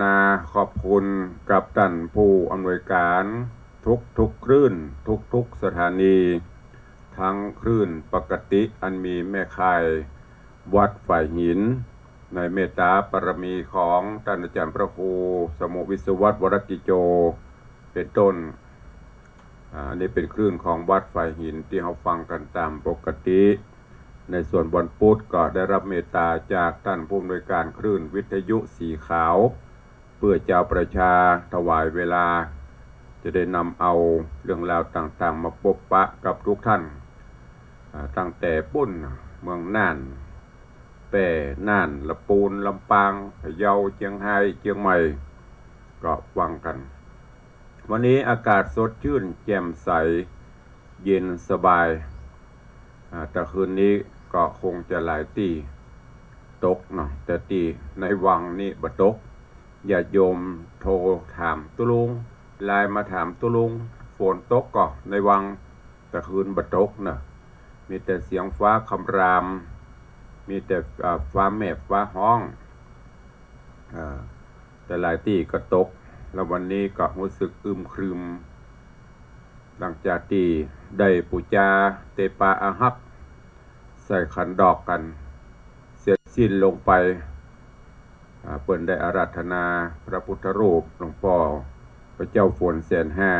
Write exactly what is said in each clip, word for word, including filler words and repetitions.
นาขอบคุณกับต้านผู้อำนวยก๋านทุกๆ คลื่น ทุกๆ สถานี ตึงคลื่นปกติอันมีแม่ข่ายวัดฝายหิน ในเมตตาปารมีของต้านอาจ๋ารย์พระครูสมุห์วิศวัฒน์ วรกิจโจ เป๋นต้น อ่า อันนี้เป๋นคลื่นของวัดฝายหินตี้เฮาฟังกั๋นต๋ามปกติ ในส่วนวันปุ๊ดก็ได้ฮับเมตตาจากต้านผู้อำนวยก๋านคลื่นวิทยุสีขาว เปื้อจาวประชาถวายเวลา จะได้นำเอาเรื่องราวต่างๆ มาปบปะกับกู้ต้าน อ่า ตั้งแต่ปู๊นเมืองน่าน แป้ น่าน ละปูน ลำปาง พะเยา เจียงฮาย เจียงใหม่ ก็ฟังกั๋น วันนี้อากาศสดจื้นแจ่มใส เย็นสบาย อ่า แต่คืนนี้ก็คงจะหลายตี้ตกเนาะ แต่ตี้ในวังนี่บ่ตก ญาติโยมโทรถามตุ๊ลุง ไลน์มาถามตุ๊ลุง ฝนตกก่อในวัง แต่คืนบ่ตกเนาะ มีแต่เสียงฟ้าคำราม มีแต่ อ่า ฟ้าแมบฟ้าฮ้อง อ่า แต่หลายตี้ก็ตก แล้ววันนี้ก็ฮู้สึกอึมครึม หลังจากตี้ได้ปู๋จาเตปาอาฮัก ใส่ขันดอกกั๋น เสร็จสิ้นลงไป อ่า เปิ้นได้อาราธนาพระพุทธรูปหลวงป้อพระเจ้าฝนแสนห้า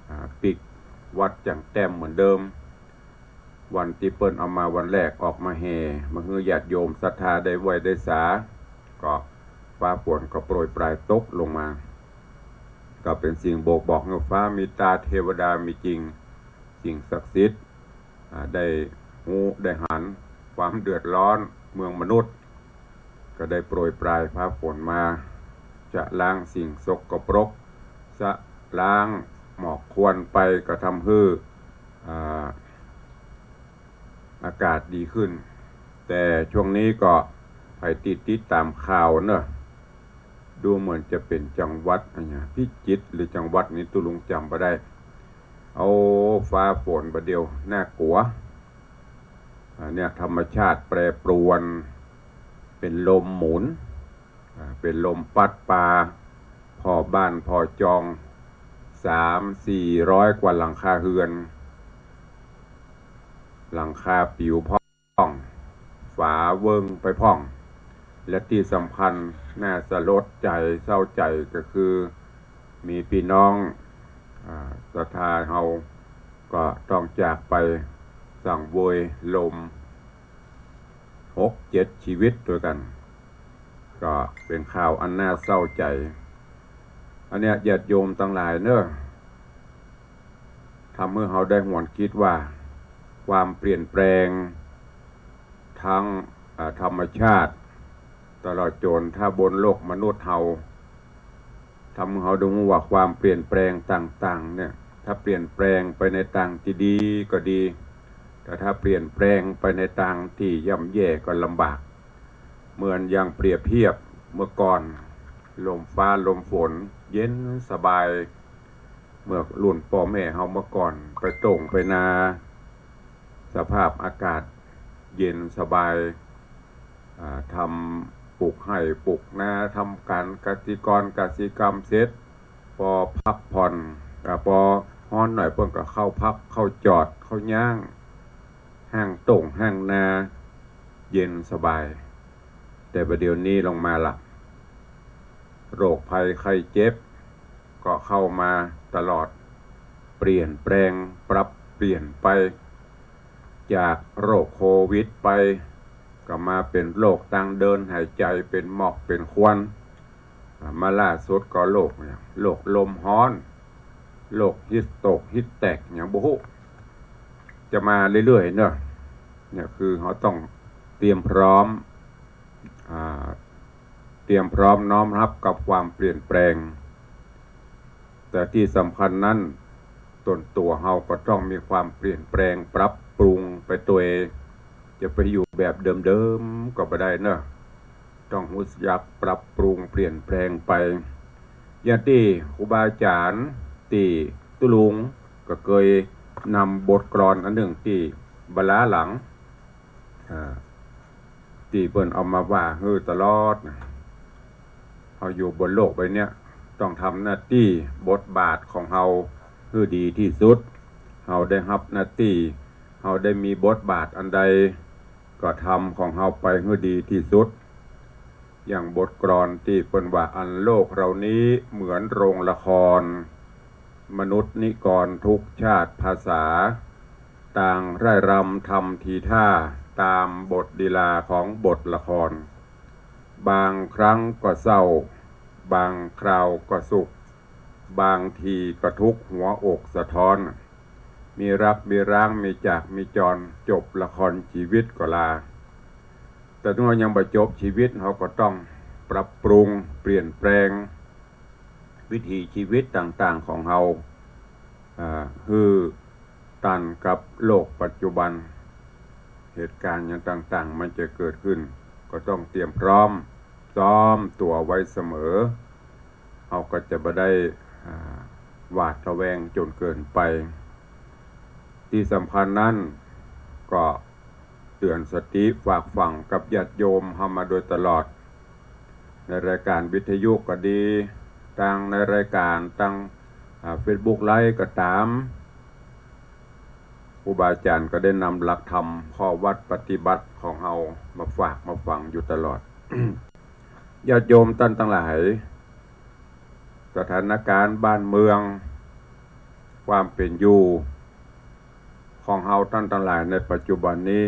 อ่า ปิ๊กวัดจั่งแต้มเหมือนเดิม วันตี้เปิ้นเอามาวันแรกออกมาแห่ มาหื้อญาติโยมศรัทธาได้ไหว้ได้สา ก็ฟ้าฝนก็โปรยปรายตกลงมา ก็เป๋นสิ่งบ่งบอกหื้อฟ้ามีต๋า เทวดามีจริง สิ่งศักดิ์สิทธิ์ อ่า ได้ฮู้ได้หันความเดือดร้อนเมืองมนุษย์ ก็ได้โปรยปรายฟ้าฝนมา ชะล้างสิ่งสกปรก ชะล้างหมอกควันไป ก็ทำหื้อ อ่า อากาศดีขึ้น แต่ช่วงนี้ก็ใผติดติดต๋ามข่าวเนาะ ดูเหมือนจะเป๋นจังหวัดอะหยัง พิจิตรหรือจังหวัดนี้ตุ๊ลุงจ๋ำบ่ได้ เอาฟ้าฝนบ่าเดี่ยว น่ากลัว อ่า เนี่ย ธรรมชาติแปรปรวน เป๋นลมหมุน อ่า เป๋นลมปั๊ดปา ผ่อบ้านผ่อจอง สามสี่ร้อยกว่าหลังคาเฮือน หลังคาปิวพ่อง ฝาเวิ้งไปพ่อง และตี้สำคัญน่าสลดใจ๋เศร้าใจ๋ก็คือ มีปี้น้อง อ่า ศรัทธาเฮาก็ต้องจากไปสังเวยลม หกเจ็ดชีวิตตวยกั๋น ก็เป๋นข่าวอันน่าเศร้าใจ๋ อันเนี้ยญาติโยมตังหลายเนาะ ทำหื้อเฮาได้หวนกึ๊ดว่า ความเปลี่ยนแปลง ตึง อ่า ธรรมชาติ ตลอดจ๋นถ้าบนโลกมนุษย์เฮา ทำหื้อเฮาได้ฮู้ว่าความเปลี่ยนแปลงต่างๆ เนี่ย ถ้าเปลี่ยนแปลงไปในตางตี้ดีก็ดี แต่ถ้าเปลี่ยนแปลงไปในตางตี้ย่ำแย่ก็ลำบาก เหมือนอย่างเปรียบเทียบเมื่อก่อน ลมฟ้าลมฝนเย็นสบาย เมื่อรุ่นป้อแม่เฮาเมื่อก่อนไปโต้งไปนา สภาพอากาศเย็นสบาย อ่า ทำปลูกไฮ่ปลูกนา ทำก๋านกสิกรกสิกรรมเสร็จ ปอพักผ่อน อ่า ปอฮ้อนหน่อยเปิ้นก็เข้าพัก เข้าจอด เข้าย้าง ฮ้างโต้งฮ้างนา เย็นสบาย แต่บ่าเดี่ยวนี้ลงมาละ โรคภัยไข้เจ็บก็เข้ามาตลอด เปลี่ยนแปลงปรับเปลี่ยนไป จากโรคโควิดไป ก็มาเป๋นโรคตางเดินหายใจ๋ เป๋นหมอกเป๋นควัน อ่า มาล่าสุดก็โรคเนี่ย โรคลมฮ้อน โรคฮีทสโตรก ฮีทแตร็ก หยังบ่ฮู้ จะมาเรื่อยๆ เนาะ เนี่ยคือเฮาต้องเตรียมพร้อม อ่า เตรียมพร้อมน้อมฮับกับความเปลี่ยนแปลง แต่ตี้สำคัญนั้น ตนตั๋วเฮาก็ต้องมีความเปลี่ยนแปลงปรับปรุงไปตวย จะไปอยู่แบบเดิมๆ ก็บ่ได้เนาะ ต้องฮู้จักปรับปรุงเปลี่ยนแปลงไป อย่างตี้ครูบาอาจ๋ารย์ตี้ตุ๊ลุงก็เกยนำบทกลอนอันนึ่งตี้บ่ล้าหลัง อ่า ตี้เปิ้นเอามาว่าหื้อตลอดนะ เฮาอยู่บนโลกใบเนี้ย ต้องทำหน้าตี้บทบาทของเฮาหื้อดีตี้สุด เฮาได้ฮับหน้าตี้ เฮาได้มีบทบาทอันใด ก็ทำของเฮาไปหื้อดีตี้สุด อย่างบทกลอนตี้เปิ้นว่า อันโลกเรานี้เหมือนโรงละคร มนุษย์นิกรทุกชาติภาษา ต่างร่ายรำทำทีท่า ตามบทลีลาของบทละคร บางครั้งก็เศร้า บางคราวก็สุข บางทีก็ทุกข์หัวอกสะท้อน มีรักมีร้าง มีจากมีจร จบละครชีวิตก็ลา แต่เมื่อยังบ่จบชีวิต เฮาก็ต้องปรับปรุงเปลี่ยนแปลงวิถีชีวิตต่างๆของเฮา อ่า หื้อตันกับโลกปัจจุบัน เหตุการณ์อย่างต่างๆมันจะเกิดขึ้น ก็ต้องเตรียมพร้อมซ้อมตั๋วไว้เสมอ เฮาก็จะบ่ได้ อ่า หวาดระแวงจ๋นเกินไป ตี้สำคัญนั้นก็เตื๋อนสติฝากฝังกับญาติโยมเฮามาโดยตลอด ในรายการวิทยุก็ดี ตางในรายการ ตาง อ่า เฟซบุ๊กไลฟ์ก็ต๋าม ครูบาอาจ๋ารย์ก็ได้นำหลักธรรมข้อวัดปฏิบัติของเฮามาฝากมาฟังอยู่ตลอด ญาติโยมต้านตังหลาย สถานการณ์บ้านเมือง ความเป๋นอยู่ของเฮาต้านตังหลายในปัจจุบันนี้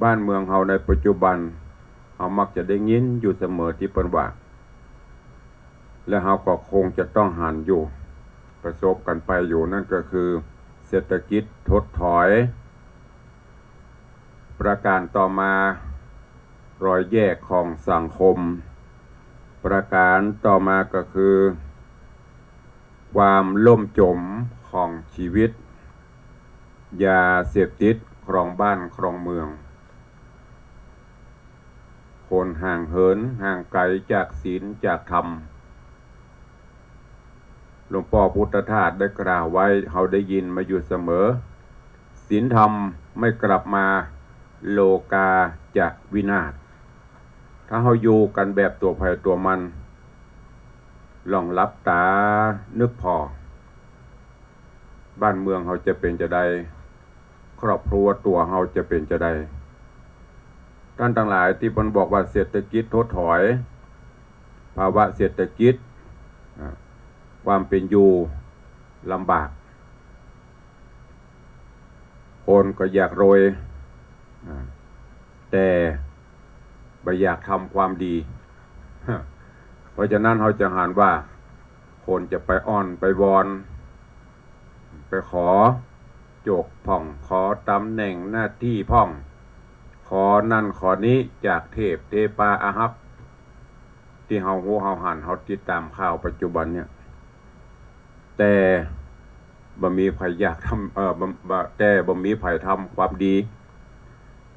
บ้านเมืองเฮาในปัจจุบัน เฮามักจะได้ยินอยู่เสมอตี้เปิ้นว่า และเฮาก็คงจะต้องหันอยู่ ประสบกั๋นไปอยู่ นั่นก็คือเศรษฐกิจถดถอย ประการต่อมา รอยแยกของสังคม ประการต่อมาก็คือ ความล่มจมของชีวิต ยาเสพติดครองบ้านครองเมือง คนห่างเหินห่างไก๋จากศีลจากธรรม หลวงป้อพุทธทาสได้กล่าวไว้ เฮาได้ยินมาอยู่เสมอ ศีลธรรมไม่กลับมา โลกาจะวินาศ ถ้าเฮาอยู่กั๋นแบบตั๋วใผตั๋วมัน ลองหลับต๋านึกผ่อ บ้านเมืองเฮาจะเป๋นจาใด ครอบครัวตั๋วเฮาจะเป๋นจาใด ต้านตังหลายตี้เปิ้นบอกว่าเศรษฐกิจถดถอย ภาวะเศรษฐกิจ อ่า ความเป๋นอยู่ลำบาก คนก็อยากรวย อ่า แต่บ่อยากทำความดี เพราะฉะนั้นเฮาจะหันว่า คนจะไปอ้อนไปวอน ไปขอโจกพ่อง ขอต๋ำแหน่งหน้าตี้พ่อง ขอนั่นขอนี้จากเทพเทปาอาฮัก ตี้เฮาฮู้เฮาหัน เฮาติดต๋ามข่าวปัจจุบันเนี่ย แต่บ่มีใผอยากทำ เอ่อ บ่ บ่ แต่บ่มีใผทำความดี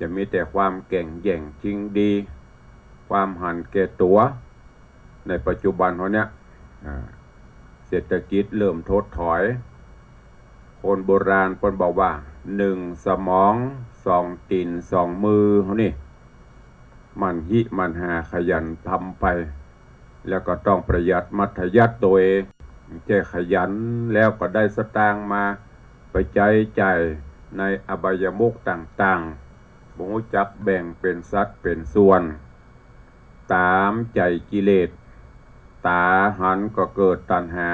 จะมีแต่ความแก่งแย่งจิงดี ความหันแก่ตั๋ว ในปัจจุบันเฮาเนี่ย อ่า เศรษฐกิจเริ่มถดถอย คนโบราณเปิ้นบอกว่า หนึ่งสมอง สองตี๋น สองมือ เฮานี่ หมั่นหิหมั่นหาขยันทำไป แล้วก็ต้องประหยัดมัธยัสถ์ตั๋วเอง จะขยันแล้วก็ได้สตางค์มา ไปใจ๊จ่ายในอบายมุขต่างๆ บ่ฮู้จักแบ่งเป๋นสัดเป๋นส่วน ต๋ามใจ๋กิเลส ต๋าหันก็เกิดตัณหา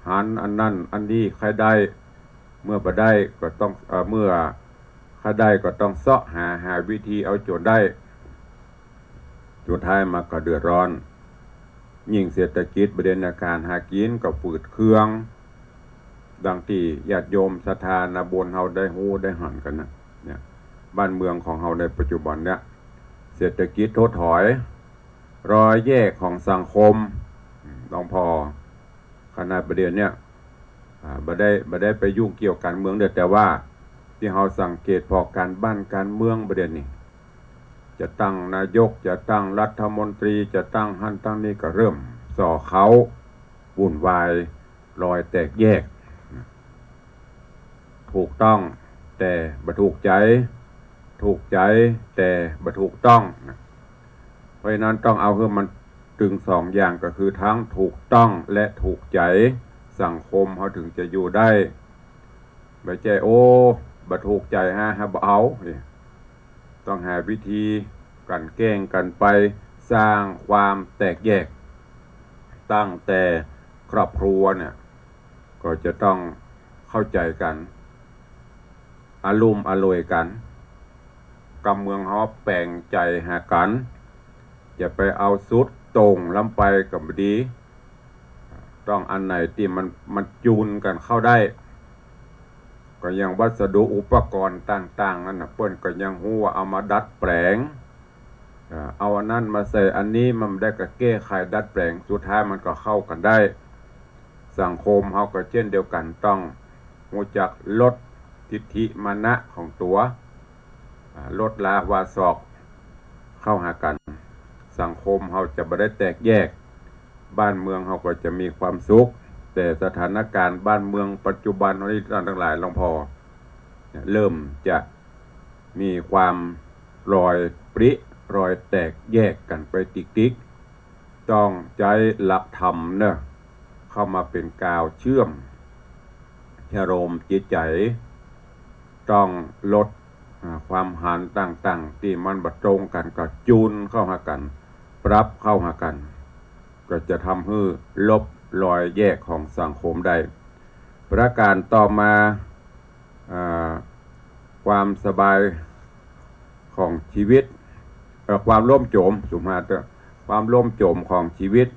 หันอันนั้นอันนี้ใค่ได้ เมื่อบ่ได้ก็ต้อง เอ่อ เมื่อใค่ได้ก็ต้องเซาะหา หาวิธีเอาจ๋นได้ สุดท้ายมาก็เดือดร้อน ยิ่งเศรษฐกิจบ่ดี ก๋านหากิ๋นก็ฝืดเคือง ดังตี้ญาติโยมศรัทธานาบุญเฮาได้ฮู้ได้หันกั๋นนะ เนี่ย บ้านเมืองของเฮาในปัจจุบันเนี่ย เศรษฐกิจถดถอย รอยแยกของสังคม อืม หลวงป้อ ขนาดบ่าเดี่ยวเนี่ย อ่า บ่ได้ บ่ได้ไปยุ่งเกี่ยวก๋านเมืองเด้อ แต่ว่าตี้เฮาสังเกตผ่อก๋านบ้านก๋านเมืองบ่าเดี่ยวนี่ จะตั้งนายก จะตั้งรัฐมนตรี จะตั้งหั้นตั้งนี้ก็เริ่มส่อเข้า วุ่นวาย รอยแตกแยก ถูกต้องแต่บ่ถูกใจ๋ ถูกใจ๋แต่บ่ถูกต้องนะ เพราะฉะนั้นต้องเอาหื้อมัน ตึงสองอย่างก็คือทั้งถูกต้องและถูกใจ๋ สังคมเฮาเถิงจะอยู่ได้ บ่ใจ้ โอ้ บ่ถูกใจ๋ฮะ ฮะ บ่เอา นี่ ต้องหาวิธีกลั่นแกล้งกั๋นไป สร้างความแตกแยก ตั้งแต่ครอบครัวเนี่ย ก็จะต้องเข้าใจ๋กั๋น อะลุ่มอล่วยกั๋น กำเมืองเฮาแป๋งใจ๋หากั๋น จะไปเอาสุดโต่งล้ำไปก็บ่ดี ต้องอันไหนตี้มัน มันจูนกั๋นเข้าได้ ก็อย่างวัสดุอุปกรณ์ต่างๆ นั่นน่ะ เปิ้นก็ยังฮู้ว่าเอามาดัดแปลง เอ่อ เอาอันนั้นมาใส่อันนี้ มันได้ก็แก้ไขดัดแปลง สุดท้ายมันก็เข้ากั๋นได้ สังคมเฮาก็เจ้นเดียวกั๋น ต้องฮู้จักลดทิฐิมานะของตั๋ว อ่า ลดละวาสอกเข้าหากั๋น สังคมเฮาจะบ่ได้แตกแยก บ้านเมืองเฮาก็จะมีความสุข แต่สถานการณ์บ้านเมืองปัจจุบันเฮานี้ ต้านตังหลายหลวงพ่อเนี่ย เริ่มจะมีความรอยปริ รอยแตกแยกกั๋นไปติ๊กๆ ต้องใจ๊หลักธรรมเนาะ เข้ามาเป๋นกาวเจื้อม ชโลมจิตใจ๋ ต้องลด อ่า ความหันต่างๆ ตี้มันบ่ตรงกั๋น ก็จูนเข้าหากั๋น ปรับเข้าหากั๋น ก็จะทำหื้อลบรอยแยกของสังคมได้ ประก๋านต่อมา อ่า ความสบายของชีวิต เอ่อ ความล่มจม สุภาพเถอะ ความล่มจมของชีวิต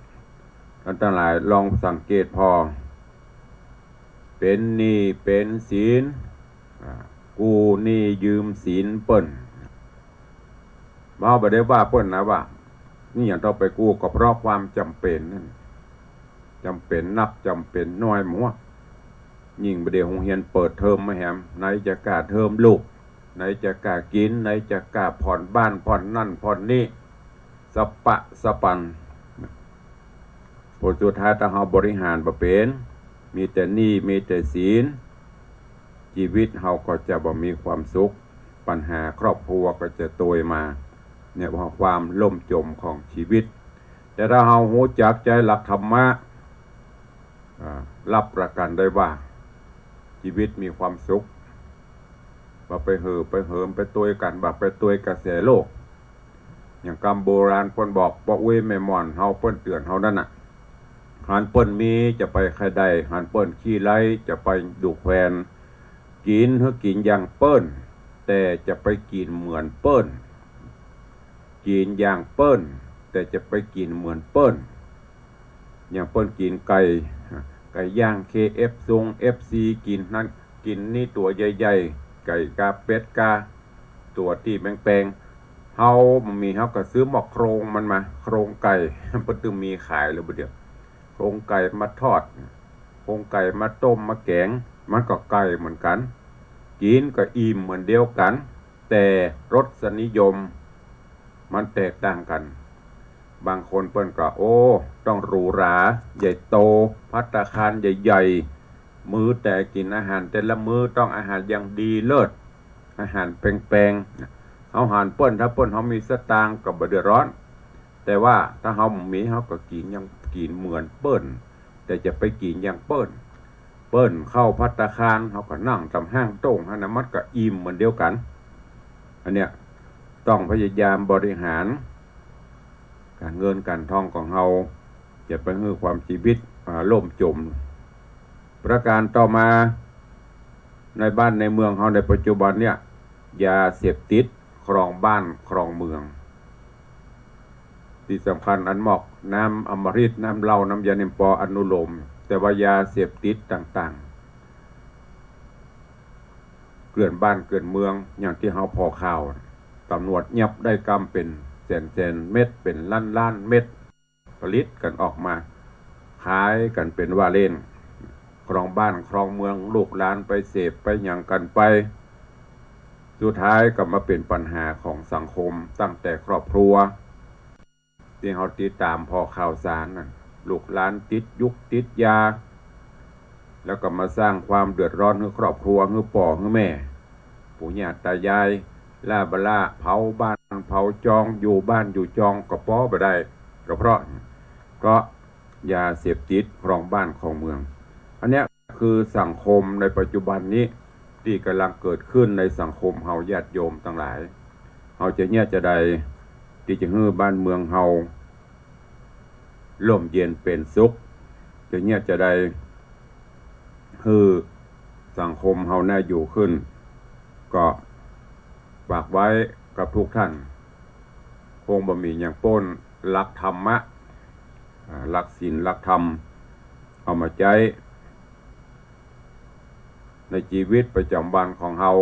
ต้านตังหลายลองสังเกตผ่อ เป๋นหนี้เป๋นสิน อ่า กู้หนี้ยืมสินเปิ้น เฮาบ่ได้ว่าเปิ้นนะว่า นี่หยังต้องไปกู้ ก็เพราะความจ๋ำเป๋นนั่น จ๋ำเป๋นนักจ๋ำเป๋นน้อยหมด ยิ่งบ่าเดี่ยวโฮงเฮียนเปิดเทอมมาแหม ไหนจะก้าเทอมลูก ไหนจะก้ากิ๋น ไหนจะก้าผ่อนบ้านผ่อนนั่นผ่อนนี่ สะปะสะปัน ผลสุดท้ายถ้าเฮาบริหารบ่เป๋น มีแต่หนี้มีแต่สิน ชีวิตเฮาก็จะบ่มีความสุข ปัญหาครอบครัวก็จะโตยมา เนี่ยว่าความล่มจมของชีวิต แต่ถ้าเฮาฮู้จักใจ๊หลักธรรมะ อ่า รับประกั๋นได้ว่า ชีวิตมีความสุข บ่าไปเห่อไปเหิมไปโตยกั๋น บ่าไปโตยกระแสโลก อย่างกำโบราณเปิ้นบอก ป้ออุ๊ยแม่หม่อนเฮาเปิ้นเตื๋อนเฮานั่นน่ะ หันเปิ้นมีจะไปใค่ได้ หันเปิ้นขี้ไร้จะไปดูแควน กิ๋นหื้อกิ๋นอย่างเปิ้น แต่จะไปกิ๋นเหมือนเปิ้น กิ๋นอย่างเปิ้น แต่จะไปกิ๋นเหมือนเปิ้น อย่างเปิ้นกิ๋นไก่ ไก่ย่าง เคเอฟ ซง เอฟซี กิ๋นนั่นกิ๋นนี่ตั๋วใหญ่ๆ ไก่กา เป็ดกา ตั๋วตี้แปงๆ เฮาบ่มี เฮาก็ซื้อหม้อโครงมันมา โครงไก่ เปิ้นตึงมีขายแล้วบ่าเดี่ยว โครงไก่มาทอด โครงไก่มาต้มมาแก๋ง มันก็ไก่เหมือนกั๋น กิ๋นก็อิ่มเหมือนเดียวกั๋น แต่รสนิยมมันแตกต่างกั๋น บางคนเปิ้นก็ โอ้ ต้องหรูหรา ใหญ่โต ภัตตาคารใหญ่ๆ มื้อแต่กิ๋นอาหารแต่ละมื้อต้องอาหารอย่างดีเลิศ อาหารแปงๆ เฮาหันเปิ้น ถ้าเปิ้นเฮามีสตางค์ก็บ่เดือดร้อน แต่ว่าถ้าเฮาบ่มี เฮาก็กิ๋นอย่าง กิ๋นเหมือนเปิ้น แต่จะไปกิ๋นอย่างเปิ้น เปิ้นเข้าภัตตาคาร เฮาก็นั่งต๋ามห้างโต้งหั้นน่ะ มันก็อิ่มเหมือนเดียวกั๋น อันเนี้ยต้องพยายามบริหารก๋านเงินก๋านทองของเฮา จะไปหื้อความชีวิต อ่า ล่มจม ประก๋านต่อมา ในบ้านในเมืองเฮาในปัจจุบันเนี่ย ยาเสพติดครองบ้านครองเมือง ตี้สำคัญอันมอก น้ำอมฤต น้ำเหล้า น้ำยานิมปออนุโลม แต่ว่ายาเสพติดต่างๆ เกลื่อนบ้านเกลื่อนเมือง อย่างตี้เฮาผ่อข่าว ตำรวจยับได้กำเป๋นแสนๆ เม็ด เป๋นล้านๆ เม็ด ผลิตกั๋นออกมา ขายกั๋นเป๋นว่าเล่น ครองบ้านครองเมือง ลูกหลานไปเสพไปหยังกั๋นไป สุดท้ายก็มาเป๋นปัญหาของสังคม ตั้งแต่ครอบครัว ตี้เฮาติดต๋ามผ่อข่าวสารนั่น ลูกหลานติดยุกติดยา แล้วก็มาสร้างความเดือดร้อนหื้อครอบครัว หื้อป้อหื้อแม่ ปู่ย่าต๋ายาย ล้าบ่ล้า เผาบ้านเผาจอง อยู่บ้านอยู่จองก็ปอบ่ได้ ก็เพราะ ก็ยาเสพติดครองบ้านครองเมือง อันเนี้ยคือสังคมในปัจจุบันนี้ตี้ก่ำลังเกิดขึ้นในสังคมเฮาญาติโยมตังหลาย เฮาจะเยียะจาใดตี้จะหื้อบ้านเมืองเฮาร่มเย็นเป๋นสุข จะเยียะจาใดหื้อสังคมเฮาน่าอยู่ขึ้น ก็ฝากไว้กับทุกท่าน คงบ่มีหยังป๊นหลักธรรมะ อ่า หลักศีลหลักธรรม เอามาใจ๊ในจีวิตประจ๋ำวันของเฮา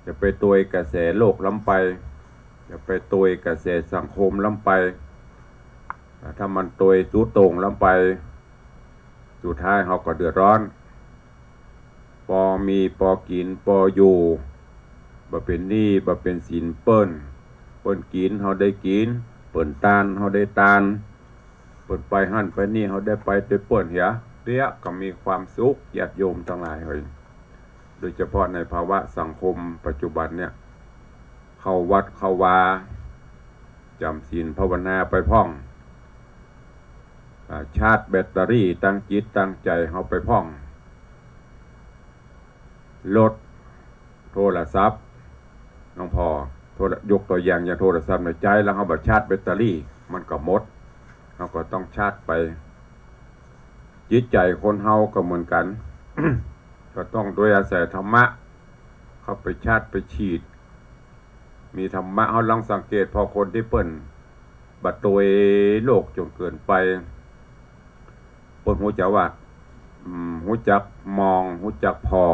จะไปตวยกระแสโลกล้ำไป จะไปตวยกระแสสังคมล้ำไป ถ้ามันตวยสุดโต่งล้ำไป สุดท้ายเฮาก็เดือดร้อน ปอมีปอกิ๋นปออยู่ บ่เป๋นหนี้บ่เป๋นสินเปิ้น เปิ้นกิ๋นเฮาได้กิ๋น เปิ้นตานเฮาได้ตาน เปิ้นไปหั้นไปนี่เฮาได้ไปตวยเปิ้นเหีย เตี้ยก็มีความสุข ญาติโยมตังหลายเฮย โดยเฉพาะในภาวะสังคมปัจจุบันเนี่ย เข้าวัดเข้าวา จ๋ำศีลภาวนาไปพ่อง อ่า ชาร์จแบตเตอรี่ตังจิตตังใจ๋เฮาไปพ่อง ลดโทรศัพท์ น้องพ่อ โทร- ยกตั๋วอย่างอย่างโทรศัพท์เนี่ย ใจ๊แล้วเฮาบ่ชาร์จแบตเตอรี่ มันก็หมด เฮาก็ต้องชาร์จไป จิตใจ๋คนเฮาก็เหมือนกั๋น ก็ต้องโดยอาศัยธรรมะ เข้าไปชาร์จไปฉีด มีธรรมะ เฮาลองสังเกตผ่อคนตี้เปิ้นบ่ตวยโลกจ๋นเกินไป เปิ้นฮู้จักว่า อืม ฮู้จักมอง ฮู้จักผ่อ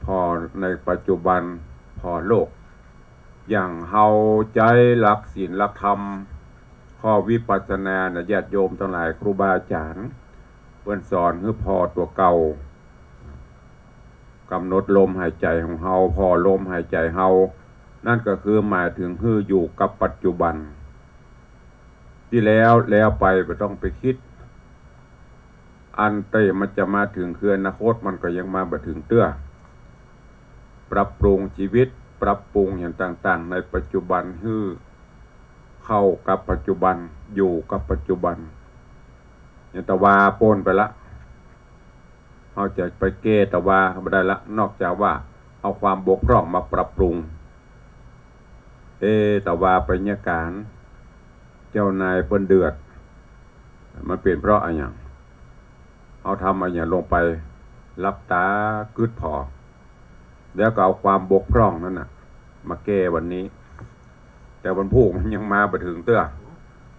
ผ่อในปัจจุบัน ผ่อโลก อย่างเฮาใจ๊หลักศีลหลักธรรม ข้อวิปัสสนานะ ญาติโยมตังหลาย ครูบาอาจ๋ารย์เปิ้นสอนหื้อผ่อตั๋วเก่า ก๋ำหนดลมหายใจ๋ของเฮา ผ่อลมหายใจ๋เฮา นั่นก็คือหมายเถิงหื้ออยู่กับปัจจุบัน ตี้แล้วแล้วไป บ่ต้องไปกึ๊ด อันเต้มันจะมาเถิงคืออนาคต มันก็ยังมาบ่เถิงเตื้อ ปรับปรุงจีวิต ปรับปรุงอย่างต่างๆ ในปัจจุบันหื้อเข้ากับปัจจุบัน อยู่กับปัจจุบัน อย่างตะวาป๊นไปละ เฮาจะไปแก้ตะวาบ่ได้ละ นอกจากว่าเอาความบกพร่องมาปรับปรุง เอ๊ะ ตะวาไปเยียะก๋าน เจ้านายเปิ้นเดือด มันเป๋นเพราะอะหยัง เฮาทำอะหยังลงไป หลับตากึ๊ดผ่อ แล้วก็เอาความบกพร่องนั้นน่ะ มาแก้วันนี้ แต่วันพูกมันยังมาบ่เถิงเตื้อ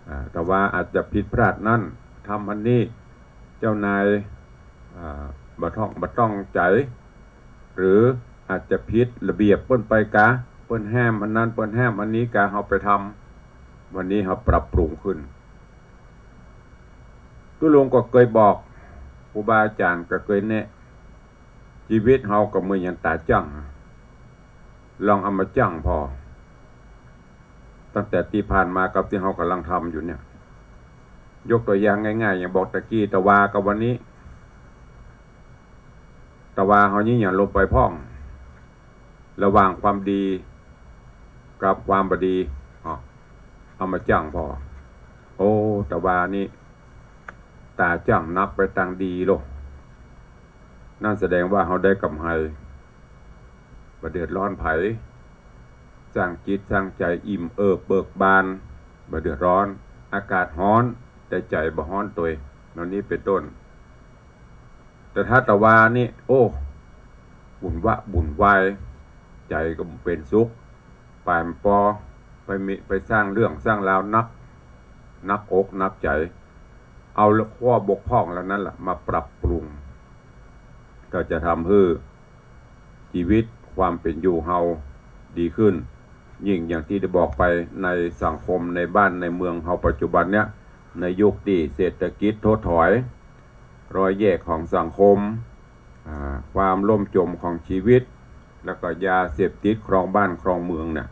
อ่า ตะวาอาจจะผิดพลาดนั้น ทำอันนี้ เจ้านาย อ่า บ่ต้อง บ่ต้องใจ๋ หรืออาจจะผิดระเบียบ เปิ้นไปกา เปิ้นห้ามอันนั้น เปิ้นห้ามอันนี้กา เฮาไปทำ วันนี้เฮาปรับปรุงขึ้น ตุ๊ลุงก็เกยบอก ครูบาอาจ๋ารย์ก็เกยแนะ จีวิตเฮาก็เหมือนอย่างต๋าจั้ง ลองเอามาจั้งผ่อ ตั้งแต่ตี้ผ่านมากับตี้เฮาก๋ำลังทำอยู่เนี่ย ยกตั๋วอย่างง่ายๆ อย่างบอกตะกี้ ตะวากับวันนี้ ตะวาเฮาเยียะหยังลงไปพ่อง ระหว่างความดีกับความบ่ดี เอา เอามาจั้งผ่อ โอ้ ตะวานี้ ต๋าจั้งนักไปตางดีโลก นั่นแสดงว่าเฮาได้ก๋ำไร บ่เดือดร้อนใผ สร้างจิตสร้างใจ๋อิ่มเอิบเบิกบาน บ่เดือดร้อน อากาศฮ้อน แต่ใจ๋บ่ฮ้อนตวย ดังนี้เป๋นต้น แต่ถ้าตะวานี้ โอ้ วุ่นวะวุ่นวาย ใจ๋ก็บ่เป๋นสุข ไปบ่ปอ ไปมี ไปสร้างเรื่องสร้างราวหนัก หนักอกหนักใจ๋ เอาข้อบกพร่องเหล่านั้นแหละมาปรับปรุง ก็จะทำหื้อจีวิตความเป๋นอยู่เฮาดีขึ้น ยิ่งอย่างตี้ได้บอกไปในสังคมในบ้านในเมืองเฮาปัจจุบันเนี้ย ในยุคตี้เศรษฐกิจถดถอย รอยแยกของสังคม อ่า ความล่มจมของจีวิต แล้วก็ยาเสพติดครองบ้านครองเมืองเนี่ย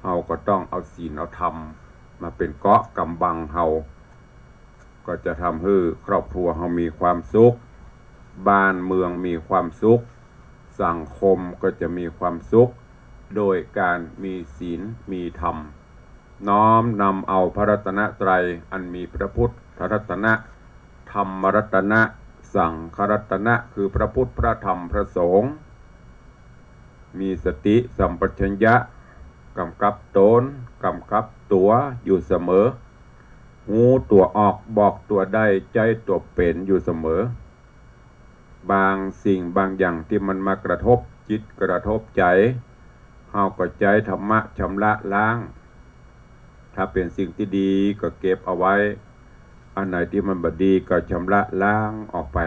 เฮาก็ต้องเอาศีลเอาธรรมมาเป๋นเกราะกำบังเฮา ก็จะทำหื้อครอบครัวเฮามีความสุข บ้านเมืองมีความสุข สังคมก็จะมีความสุข โดยการมีศีลมีธรรม น้อมนำเอาพระรัตนตรัยอันมีพระพุทธรัตนะ ธรรมรัตนะ สังฆรัตนะ คือพระพุทธ พระธรรม พระสงฆ์ มีสติสัมปชัญญะ กำกับต๋น กำกับตั๋วอยู่เสมอ ฮู้ตั๋วออก บอกตั๋วได้ ใจ๊ตั๋วเป๋นอยู่เสมอ บางสิ่งบางอย่างตี้มันมากระทบจิตกระทบใจ๋ เฮาก็ใจ๊ธรรมะชำระล้าง ถ้าเป๋นสิ่งตี้ดีก็เก็บเอาไว้ อันไหนตี้มันบ่ดีก็ชำระล้างออกไป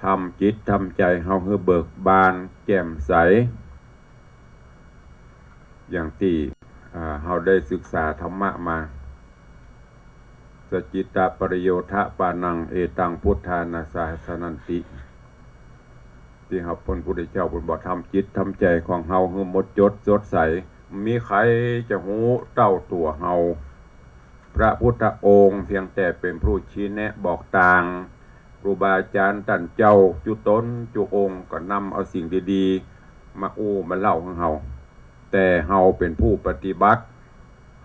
ทำจิตทำใจ๋เฮาหื้อเบิกบานแจ่มใส อย่างตี้ อ่า เฮาได้ศึกษาธรรมะมา สจจิตตะปริโยธะปานัง เอตังพุทธานาสาสนันติ ตี้เฮา เปิ้นพุทธเจ้าเปิ้นบอก ทำจิตทำใจ๋ของเฮาหื้อหมดจดสดใส บ่มีใผจะฮู้เต้าตั๋วเฮา พระพุทธองค์เพียงแต่เป๋นผู้ชี้แนะบอกตาง ครูบาอาจ๋ารย์ต้านเจ้าจุ๊ต๋นจุ๊องค์ก็นำเอาสิ่งดีๆ มาอู้มาเล่าหื้อเฮา แต่เฮาเป๋นผู้ปฏิบัติ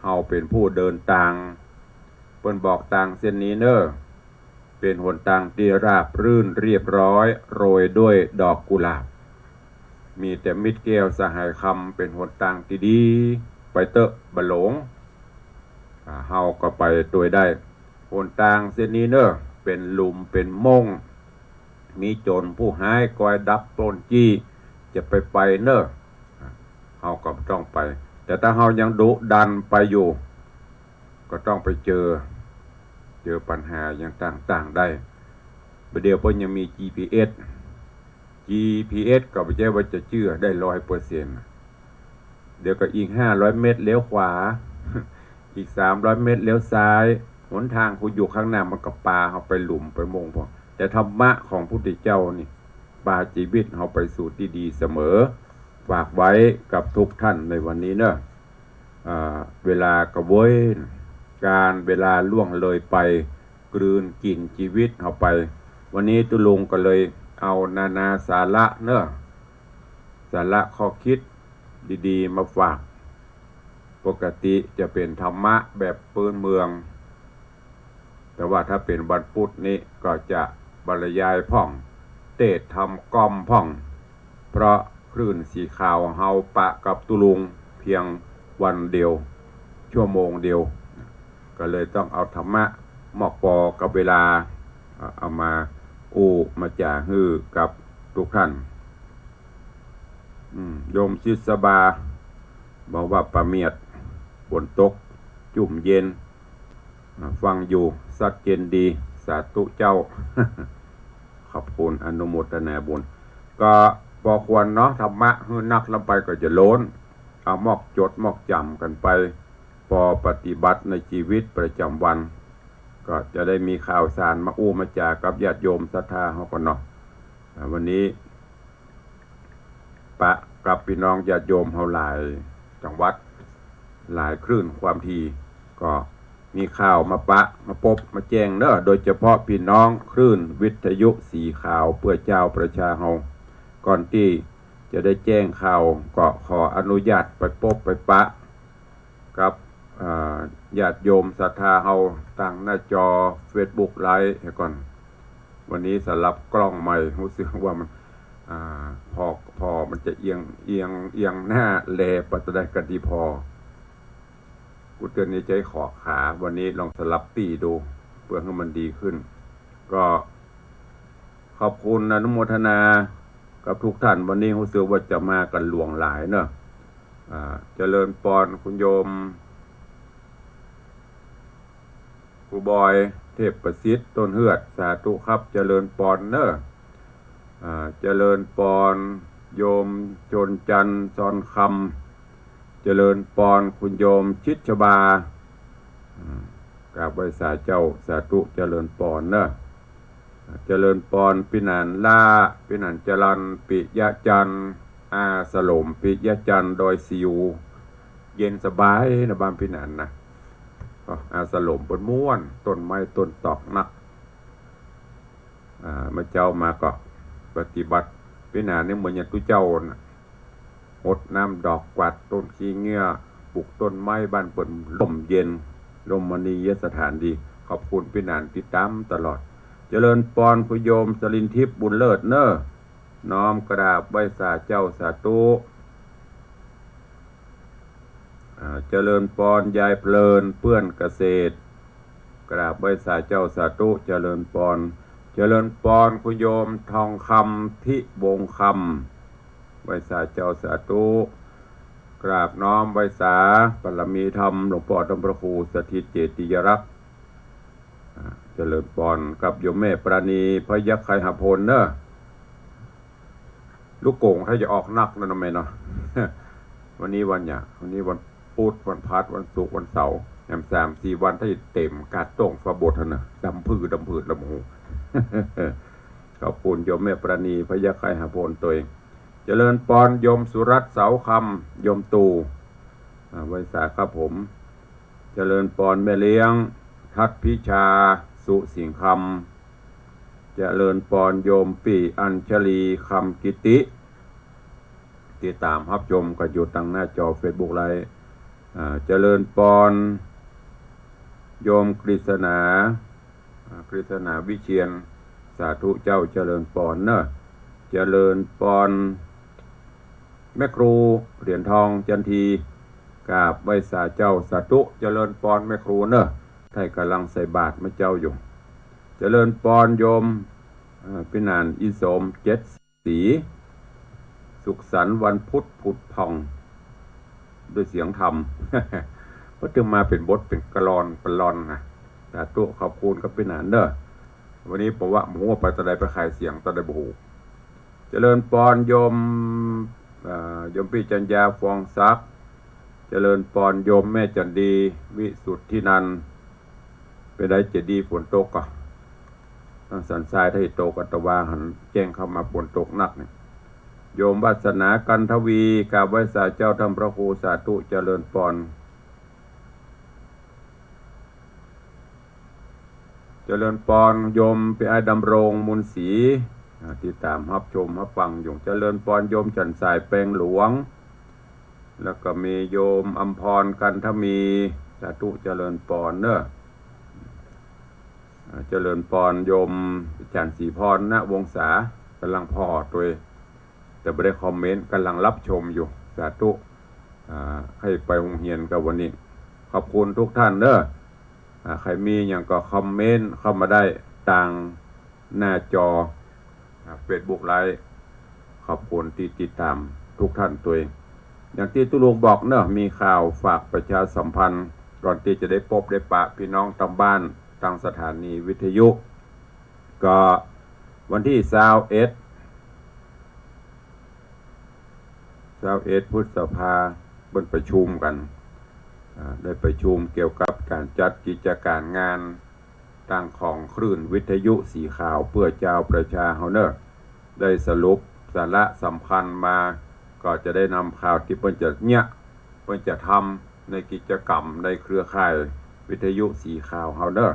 เฮาเป๋นผู้เดินตาง เปิ้นบอกตางเส้นนี้เน่อ เป๋นหนตางตี้ราบรื่นเรียบร้อย โรยด้วยดอกกุหลาบ มีแต่มิตรแก้วสหายคำ เป๋นหนตางตี้ดี ไปเต๊อะบ่หลง อ่า เฮาก็ไปตวยได้ หนตางเส้นนี้เน่อ เป๋นหลุมเป๋นม่ง มีโจ๋รผู้ฮ้ายกอยดักปล้นจี้ จะไปไปเน่อ อ่า เฮาก็บ่ต้องไป แต่ถ้าเฮายังดุดันไปอยู่ ก็ต้องไปเจอ เจอปัญหาอย่างต่างๆ ได้ บ่าเดี่ยวเปิ้นยังมี จีพีเอส จีพีเอส ก็บ่ใจ้ว่าจะเจื้อได้ร้อยเปอร์เซ็นต์ เดี๋ยวก็อีกห้าร้อยเมตรเลี้ยวขวา อีกสามร้อยเมตรเลี้ยวซ้าย หนตางคืออยู่ข้างหน้ามันก็ปาเฮาไปหลุมไปม่งพอ แต่ธรรมะของพุทธเจ้านี่ ปาจีวิตเฮาไปสู่ตี้ดีเสมอ ฝากไว้กับทุกท่านในวันนี้เนอะ อ่า เวลาก็เว้ย กาลเวลาล่วงเลยไป กลืนกิ๋นจีวิตเฮาไป วันนี้ตุ๊ลุงก็เลยเอานานาสาระเนอะ สาระข้อคิดดีๆ มาฝาก ปกติจะเป๋นธรรมะแบบพื้นเมือง แต่ว่าถ้าเป๋นวันพุธนี้ก็จะบรรยายพ่อง เตสน์ธรรมกล่อมพ่อง เพราะคลื่นสีขาวเฮาปะกับตุ๊ลุงเพียงวันเดียว ชั่วโมงเดียว ก็เลยต้องเอาธรรมะมอกปอกับเวลา เอามาอู้มาจ๋าหื้อกับทุกท่าน อืม โยมชิดสบา บอกว่าปะเมียด ฝนตก จุ่มเย็น อ่า ฟังอยู่ ชัดเจนดี สาธุเจ้า ขอบคุณ อนุโมทนาบุญ ก็ปอควรเนาะ ธรรมะหื้อนักล้ำไปก็จะโล้น เอามอกจดมอกจ๋ำกั๋นไป ปอปฏิบัติในจีวิตประจ๋ำวัน ก็จะได้มีข่าวสารมาอู้มาจ๋ากับญาติโยมศรัทธาเฮาก่อนเนาะ อ่า วันนี้ ปะกับปี้น้องญาติโยมเฮาหลายจังหวัด หลายคลื่นความถี่ ก็มีข่าวมาปะ มาปบ มาแจ้งเนอะ โดยเฉพาะปี้น้องคลื่นวิทยุสีขาวเปื้อเจ้าประชาเฮา ก่อนตี้จะได้แจ้งข่าว ก็ขออนุญาตไปปบไปปะ กับ อ่า ญาติโยมศรัทธาเฮาตางหน้าจอเฟซบุ๊กไลฟ์เหียก่อน วันนี้สลับกล้องใหม่ ฮู้สึกว่ามัน อ่า ผ่อ ผ่อมันจะเอียง เอียง เอียงหน้าแล ปัดจะได้กั๋นดีผ่อ กูเตือนในใจ๋ขอขา วันนี้ลองสลับตี้ดู เปื้อหื้อมันดีขึ้น ก็ ขอบคุณอนุโมทนากับทุกท่าน วันนี้ฮู้สึกว่าจะมากั๋นหลวงหลายเนอะ อ่า เจริญปอนคุณโยม ครูบอย เทพประสิทธิ์ ต้นเฮือด สาธุครับ เจริญปอนเนอะ อ่า เจริญปอน โยม ชนจันทร์ ซอนคำ เจริญปอน คุณโยม ชิดชบา อืม กราบไหว้สาเจ้า สาธุ เจริญปอนเนอะ เจริญปอน ปี้หนานล้า ปี้หนานจรัญ ปิยะจันทร์ อาสลม ปิยะจันทร์ ดอยสิว เย็นสบายนะบ้านปี้หนานนะ ก็อาสลมเปิ้นม่วน ต้นไม้ต้นตอกนัก อ่า เมื่อเจ๊ามาก็ปฏิบัติ ปี้หนานนี่เหมือนอย่างตุ๊เจ้าน่ะ หดน้ำดอก กวาดต้นขี้เหื้อ ปลูกต้นไม้บ้านเปิ้นร่มเย็น ร่มมณียสถานดี ขอบคุณปี้หนานติดต๋ามตลอด เจริญปอนคุณโยมสรินทิพย์บุญเลิศเน่อ น้อมกราบไหว้สาเจ้าสาธุ อ่า เจริญปอนยายเพลินเปื้อนเกษตร กราบไหว้สาเจ้าสาธุ เจริญปอน เจริญปอนคุณโยมทองคำ ทิวงศ์คำ ไหว้สาเจ้าสาธุ กราบน้อมไหว้สาบารมีธรรมหลวงป้อธรรมพระครูสถิตเจติยรักษ์ อ่า เจริญปอนกับโยมแม่ปราณี พยัคฆไคหพลเน่อ ลูกโก๋งถ้าจะออกนักนะเนาะแม่เนาะ วันนี้วันหยัง วันนี้วันพุธ วันพฤหัส วันศุกร์ วันเสาร์ แหมสามสี่วันถ้าจะเต๋มก๋าดโต้งฝาบทหั้นน่ะ ดำปื้อดำปื้อดำหู ขอบคุณโยมแม่ปราณี พยัคฆไคหพลตวย เจริญปอนโยมสุรัตน์เสาคำ โยมตู่ อ่า ไหว้สาครับผม เจริญปอนแม่เลี้ยงทัศน์พิชา สุสิงห์คำ เจริญปอนโยมปี้อัญชลี คำกิติ ติดต๋ามฮับชมกั๋นอยู่ตางหน้าจอเฟซบุ๊กไลฟ์ อ่า เจริญปอนโยมกฤษณา อ่า กฤษณาวิเชียร สาธุเจ้า เจริญปอนเน่อ เจริญปอนแม่ครูเหรียญทองจันที กราบไหว้สาเจ้าสาธุ เจริญปอนแม่ครูเน่อ ใต้ก่ำลังใส่บาตรแม่เจ้าอยู่ เจริญปอนโยม เอ่อ ปี้หนานอีสมเจ็ดสี สุขสันต์วันพุธผุดผ่อง ด้วยเสียงธรรม ก็จึงมาเป๋นบทเป๋นกลอนเป๋นลอนนะ สาธุ ขอบคุณกับปี้หนานเน่อ วันนี้ผมว่าหมู่ไปตะใดไปขายเสียงตะใดบ่ฮู้ เจริญปอนโยม เอ่อ โยมปี้จัญญา ฟองศักดิ์ เจริญปอนโยมแม่จันดี วิสุทธินันท์ เป๋นใดจันดี ฝนตกก่อ ตางสันทรายถ้าจะตก อาตมาหันแจ้งเข้ามาฝนตกนักเนี่ย โยมวาสนา กันทวี กราบไหว้สาเจ้าท่านพระครู สาธุ เจริญปอน เจริญปอนโยมปี้อ้ายดำรง มูลศรี อ่า ติดต๋ามฮับชมฮับฟังอยู่ เจริญปอนโยมฉันสาย แปงหลวง แล้วก็มีโยมอำพร กันทมี สาธุ เจริญปอนเน่อ อ่า เจริญปอนโยมฉันศรีพร ณ วงศา ก่ำลังผ่อตวย แต่บ่ได้คอมเมนต์ ก่ำลังฮับชมอยู่ สาธุ อ่า ใค่ไปโฮงเฮียนกับวันนี้ ขอบคุณทุกท่านเน่อ อ่า ใผมีหยังก็คอมเมนต์เข้ามาได้ตางหน้าจอ อ่า เฟซบุ๊กไลฟ์ ขอบคุณตี้ติดต๋ามทุกท่านตวย อย่างตี้ตุ๊ลุงบอกเน่อ มีข่าวฝากประชาสัมพันธ์ ก่อนตี้จะได้ปบได้ปะปี้น้องตางบ้าน ตางสถานีวิทยุ ก็วันตี้ซาวเอ็ด ซาวเอ็ดพฤษภา เปิ้นประชุมกั๋น อ่า ได้ประชุมเกี่ยวกับก๋านจัดกิจก๋านงาน ตางของคลื่นวิทยุสีขาวเปื้อจาวประชาเฮาเน่อ ได้สรุปสาระสำคัญมา ก็จะได้นำข่าวตี้เปิ้นจะเยียะ เปิ้นจะทำในกิจกรรมในเครือข่ายวิทยุสีขาวเฮาเน่อ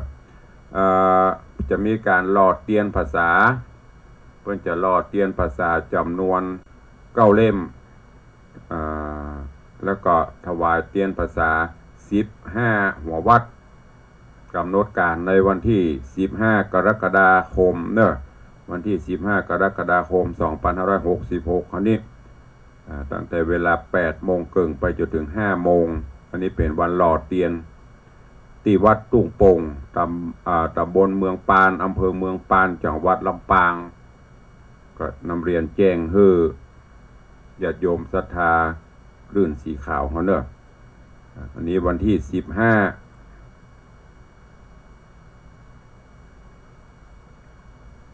เอ่อ จะมีก๋านหล่อเตียนภาษา เปิ้นจะหล่อเตียนภาษาจ๋ำนวนเก้าเล่ม อ่า แล้วก็ถวายเตียนภาษาสิบห้าหัววัด ก๋ำหนดก๋านในวันตี้สิบห้ากรกฎาคมเน่อ วันตี้สิบห้ากรกฎาคมสองพันห้าร้อยหกสิบหก คราวนี้ อ่า ตั้งแต่เวลาแปดโมงเกิ่งไปจ๋นเถิงห้าโมง อันนี้เป๋นวันหล่อเตียน ตี้วัดตุ้งโป่ง ต๋ำ อ่า ต๋ำบลเมืองปาน อำเภอเมืองปาน จังหวัดลำปาง ก็นำเรียนแจ้งหื้อญาติโยมศรัทธาคลื่นสีขาวเฮาเน่อ อ่า อันนี้วันตี้สิบห้า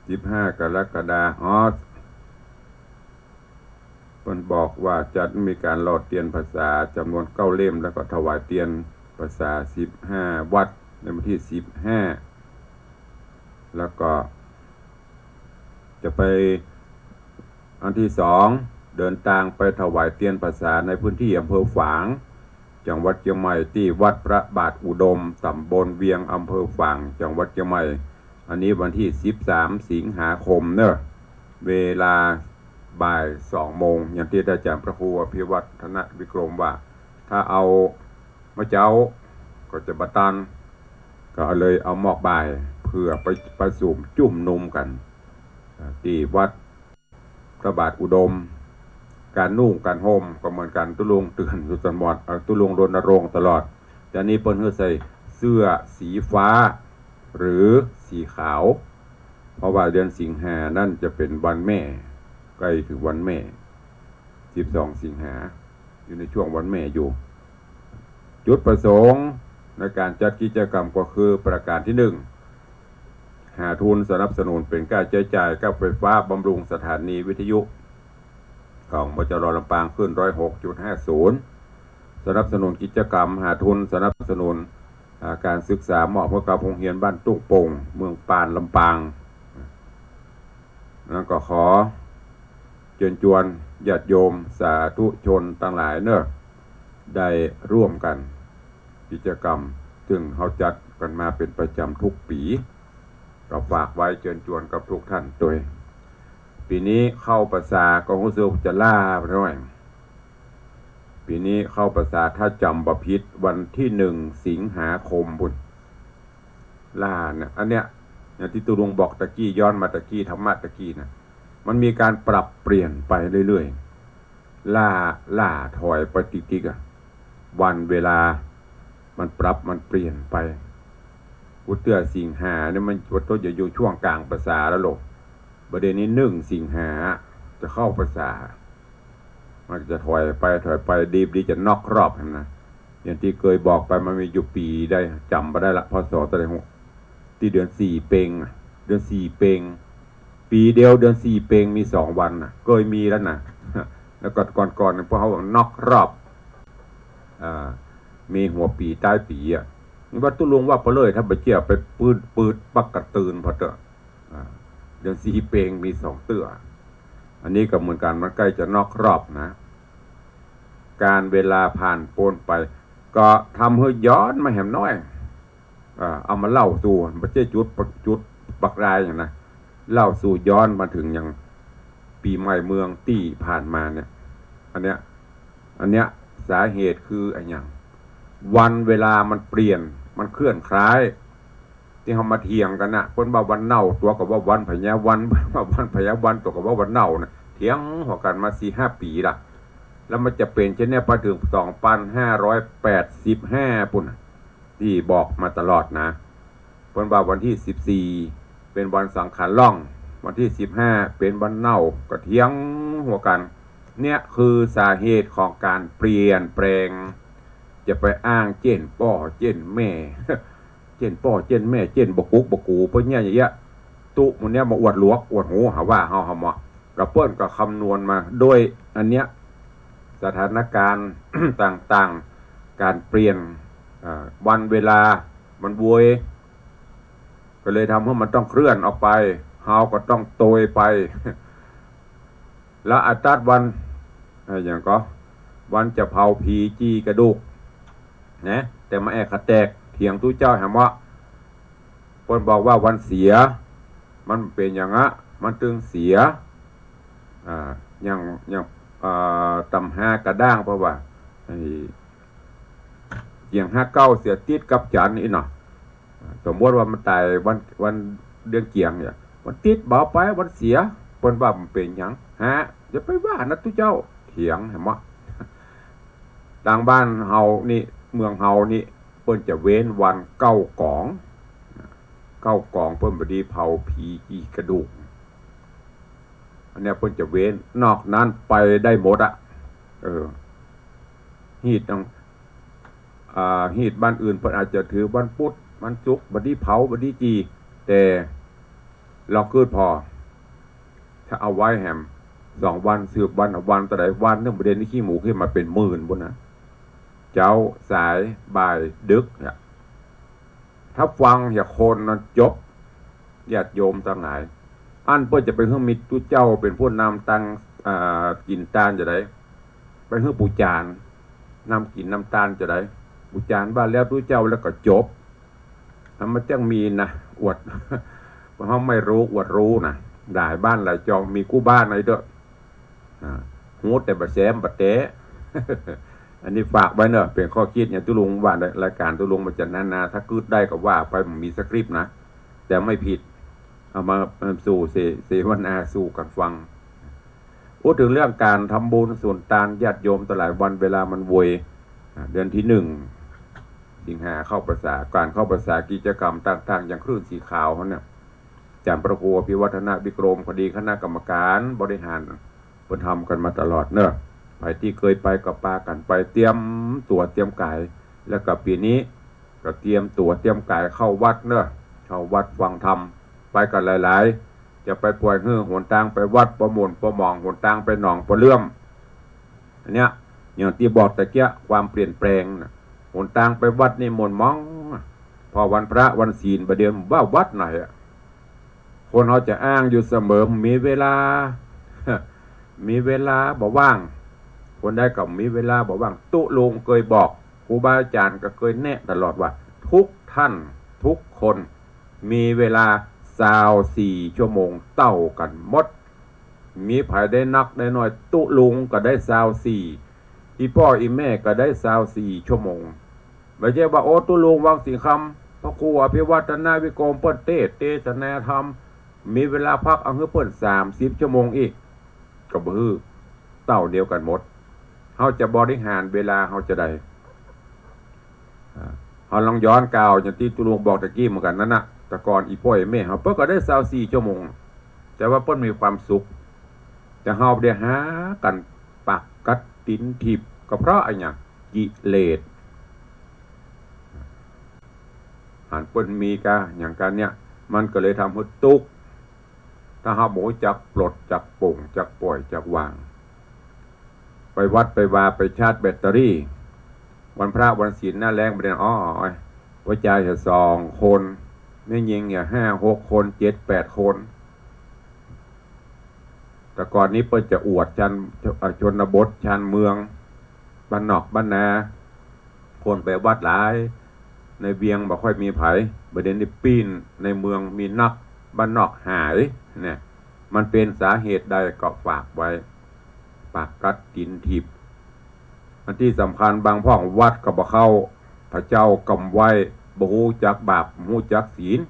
สิบห้ากรกฎาคม อ๋อ เปิ้นบอกว่าจะมีก๋านหล่อเตียนภาษาจ๋ำนวนเก้าเล่ม แล้วก็ถวายเตียนภาษาสิบห้าวัด ในวันตี้สิบห้า แล้วก็จะไปอันตี้สอง เดินตางไปถวายเตียนภาษาในพื้นตี้อำเภอฝาง จังหวัดเจียงใหม่ ตี้วัดพระบาทอุดม ต๋ำบลเวียง อำเภอฝาง จังหวัดเจียงใหม่ อันนี้วันตี้สิบสามสิงหาคมเน่อ เวลาบ่ายสองโมง อย่างตี้อาจ๋ารย์พระครูอภิวัฒนวิกรมว่า ถ้าเอาเมื่อเจ๊าก็จะบ่ตัน ก็เลยเอาหมอกบ่าย เปื้อไปประสุมจุมนุมกั๋น อ่า ตี้วัดพระบาทอุดม ก๋านนุ่งก๋านห่มก็เหมือนกั๋น ตุ๊ลุงเตื๋อนอยู่ตลอด เอ่อ ตุ๊ลุงรณรงค์ตลอด เดี๋ยวนี้เปิ้นหื้อใส่เสื้อสีฟ้า หรือสีขาว เพราะว่าเดือนสิงหานั้นจะเป๋นวันแม่ ใก้เถิงวันแม่ สิบสองสิงหา อยู่ในช่วงวันแม่อยู่ จุดประสงค์ในก๋านจัดกิจกรรมก็คือประก๋านตี้นึ่ง หาทุนสนับสนุนเป๋นก้าใจ๊จ่ายก้าไฟฟ้าบำรุงสถานีวิทยุของ บจร.ลำปาง คลื่น ร้อยหกจุดห้าศูนย์ สนับสนุนกิจกรรม หาทุนสนับสนุน อ่า ก๋านศึกษามอบหื้อกับโฮงเฮียนบ้านตุ้งโป่ง เมืองปาน ลำปาง แล้วก็ขอเจิญจวนญาติโยมสาธุชนตังหลายเนาะ ได้ร่วมกั๋นกิจกรรม ซึ่งเฮาจัดกั๋นมาเป๋นประจ๋ำกู้ปี๋ ก็ฝากไว้เจิญจวนกับกู้ต้านตวย ปี๋นี้เข้าพรรษาก็ฮู้สึกจะล้าไปหน้อย ปี๋นี้เข้าพรรษาถ้าจ๋ำบ่ผิดวันตี้นึ่งสิงหาคมปู๊น ล้าเนี่ย อันเนี้ย อย่างตี้ตุ๊ลุงบอกตะกี้ ย้อนมาตะกี้ ธรรมะตะกี้น่ะ มันมีก๋านปรับเปลี่ยนไปเรื่อยๆ ล้า ล้าถอยไปติ๊กๆ อะ วันเวลามันปรับมันเปลี่ยนไป กู้เตื้อสิงหาเนี่ยมัน กู้เตื้อจะอยู่ช่วงก๋างพรรษาแล้วโลก บ่าเดี่ยวนี้นึ่งสิงหาจะเข้าพรรษา มันจะถอยไปถอยไป ดีบ่ดีจะนอกรอบหั้นนะ อย่างตี้เกยบอกไปมันมีอยู่ปี๋ใดจ๋ำบ่ได้ละ พ.ศ. เต้าใด ตี้เดือนสี่เป็งอะ เดือนสี่เป็ง ปี๋เดียวเดือนสี่เป็งมีสองวันน่ะ เกยมีแล้วนะ แล้วก็ก่อนๆ เนี่ยพวกเฮาว่านอกรอบ อ่า มีหัวปี๋ต๊ายปี๋อะ นี่ว่าตุ๊ลุงว่าไปเลย ถ้าบ่เจื้อไปปื๊ดๆ ปักกะตื่นผ่อเต๊อะ อ่า เดือนสี่เป็งมีสองเตื้อ อันนี้ก็เหมือนกั๋น มันใก้จะนอกรอบนะ ก๋านเวลาผ่านป๊นไป ก็ทำหื้อย้อนมาแหมน้อย อ่า เอามาเล่าสู่ บ่ใจ้จุด จุดบักรายอย่างนะ เล่าสู่ย้อนมาเถิงอย่างปี๋ใหม่เมืองตี้ผ่านมาเนี่ย อันเนี้ย อันเนี้ยสาเหตุคืออะหยัง วันเวลามันเปลี่ยน มันเคลื่อนคล้าย ตี้เฮามาเถียงกั๋นน่ะ เปิ้นว่าวันเน่า ตั๋วก็ว่าวันพญาวัน เปิ้นว่าวันพญาวัน ตั๋วก็ว่าวันเน่าน่ะ เถียงหัวกั๋นมาสี่ห้าปี๋ละ แล้วมันจะเป๋นเช่นเนี้ยไปเถิงสองปันห้าร้อยแปดสิบห้าปู๊นน่ะ ตี้บอกมาตลอดนะ เปิ้นว่าวันตี้สิบสี่เป๋นวันสังขารล่อง วันตี้สิบห้าเป๋นวันเน่า ก็เถียงหัวกั๋น เนี่ยคือสาเหตุของก๋านเปลี่ยนแปลง จะไปอ้างเจ้นป้อเจ้นแม่ เจ้นป้อเจ้นแม่ เจ้นบ่กุ๊กบ่กู เปิ้นเนี่ยอย่างเงี้ย ตุ๊หมู่เนี้ยมาอวดหลวกอวดฮู หาว่าเฮา เฮาเหมาะ ก็เปิ้นก็คำนวณมาโดยอันเนี้ย สถานการณ์ต่างๆ ก๋านเปลี่ยน อ่า วันเวลามันโวย ก็เลยทำหื้อมันต้องเคลื่อนออกไป เฮาก็ต้องโตยไป แล้วอะตั๊ดวัน อะหยังก็ วันจะเผาผีจี่กระดูก นะ แต่มาแอะขะแตกเถียงตุ๊เจ้าแหมว่า เปิ้นบอกว่าวันเสีย มันเป๋นอย่างอะ มันตึงเสีย อ่า อย่าง อย่าง อ่า ต๋ำฮากระด้าง เพราะว่า ไอ้ เกี่ยงฮาเก๊าเสียติดกับจั๋นทร์อี้เนาะ สมมติว่ามันต๋ายวัน วันเดือนเกี่ยงเนี่ย มันติดบ่าไป วันเสีย เปิ้นว่ามันเป๋นหยัง ฮะ อย่าไปว่านะตุ๊เจ้า เถียงแหมว่า ตางบ้านเฮานี่ เมืองเฮานี่ เปิ้นจะเว้นวันเก๊ากอง เก๊ากองเปิ้นบ่ดีเผาผีจี่กระดูก อันเนี้ยเปิ้นจะเว้น นอกนั้นไปได้หมดอะ เออ ฮีตต่าง อ่า ฮีตบ้านอื่นเปิ้นอาจจะถือวันพุธ วันศุกร์ บ่ดีเผา บ่ดีจี่ แต่ลองกึ๊ดผ่อ ถ้าเอาไว้แหม สองวันสืบวัน วันเต้าใด วันนึ่งบ่าเดี่ยวนี้ขี้หมูขึ้นมาเป๋นหมื่นปู๊นนะ เจ๊า สาย บ่าย ดึกเนี่ย ถ้าฟังอย่างคนนั้นจบ ญาติโยมตังหลาย อันเปิ้นจะไปหื้อมีตุ๊เจ้าเป๋นผู้นำตัง อ่า กิ๋นตานจะใด ไปหื้อปู๋จาน นำกิ๋นนำตานจะใด ปู๋จานว่าแล้วตุ๊เจ้าแล้วก็จบ แล้วมันจักมีนะ อวด เพราะเฮาไม่ฮู้อวดฮู้นะ หลายบ้านหลายจอง มีกู้บ้านเลยเต๊อะ อ่า ฮู้แต่บ่แซมบ่แต๊ อันนี้ฝากไว้เนอะ เป๋นข้อคิดเนี่ย ตุ๊ลุงว่าในรายก๋านตุ๊ลุงมันจะนานา ถ้ากึ๊ดได้ก็ว่าไป บ่มีสคริปต์นะ แต่ไม่ผิด เอามาสู่เส เสวนาสู่กั๋นฟัง พูดเถิงเรื่องก๋านทำบุญสุนตานญาติโยมตังหลาย วันเวลามันไว อ่า เดือนตี้หนึ่งสิงหาเข้าพรรษา ก๋านเข้าพรรษา กิจกรรมต่างๆ อย่างคลื่นสีขาวเฮาเนี่ย อาจ๋ารย์พระครูอภิวัฒนวิกรม ก็ดี คณะกรรมก๋านบริหาร เปิ้นทำกั๋นมาตลอดเนอะ ใผตี้เกยไปก็ปากั๋นไป เตรียมตั๋วเตรียมก๋าย แล้วก็ปี๋นี้ก็เตรียมตั๋วเตรียมก๋ายเข้าวัดเนอะ เข้าวัดฟังธรรม ไปกั๋นหลายๆ จะไปป่อยหื้อหนตางไปวัดปอหม่นปอหมอง หนตางไปหนองปอเลื่อม อันเนี้ย อย่างตี้บอกตะเกียะ ความเปลี่ยนแปลงน่ะ หนตางไปวัดนี่หม่นหมอง พอวันพระวันศีลบ่าเดี่ยวว่าวัดไหนอะ คนเฮาจะอ้างอยู่เสมอ มีเวลา มีเวลาบ่ว่าง คนใดก็มีเวลาบ่ว่าง ตุ๊ลุงเกยบอก ครูบาอาจ๋ารย์ก็เกยแนะตลอดว่า ทุกท่านทุกคนมีเวลาซาวสี่ชั่วโมงเต้ากั๋นหมด มีใผได้นักได้น้อย ตุ๊ลุงก็ได้ซาวสี่ อี่ป้ออี่แม่ก็ได้ซาวสี่ชั่วโมง บ่ใจ้ว่า โอ้ ตุ๊ลุงวังสิงห์คำ พระครูอภิวัฒนวิกรมเปิ้นเตสน์เตสนาธรรม มีเวลาพัก เอาหื้อเปิ้นสามสิบชั่วโมงอี้ ก็บ่หื้อ เต้าเดียวกั๋นหมด เฮาจะบริหารเวลาเฮาจาใด อ่า เฮาลองย้อนกล่าวอย่างตี้ตุ๊ลุงบอกตะกี้เหมือนกั๋นนั้นน่ะ แต่ก่อนอี่ป้ออี่แม่เฮา เปิ้นก็ได้ซาวสี่ชั่วโมง แต่ว่าเปิ้นมีความสุข แต่เฮาได้หากั๋นปากกัดตี๋นถีบ ก็เพราะอะหยัง กิเลส หันเปิ้นมีกาอย่างกั๋นเนี่ย มันก็เลยทำหื้อตุ๊กข์ ถ้าเฮาบ่ฮู้จักปลด จักโป่ง จักป่อย จักวาง ไปวัดไปวา ไปชาร์จแบตเตอรี่ วันพระวันศีลหน้าแล้งบ่าเดี่ยว อ้อ ผู้จายเหียสองคน แม่ญิงเหียห้าหกคน เจ็ดแปดคน แต่ก่อนนี้เปิ้นจะอวดชาน เอ่อ ชนบท ชานเมือง บ้านนอกบ้านนา คนไปวัดหลาย ในเวียงบ่ค่อยมีใผ บ่าเดี่ยวนี้ปี้นในเมืองมีนัก บ้านนอกหาย เนี่ย มันเป๋นสาเหตุใดก็ฝากไว้ ปากกัดตี๋นถีบ อันตี้สำคัญบางพ่องวัดก็บ่เข้า พระเจ้ากำไหว้ บ่ฮู้จักบาป บ่ฮู้จักศีล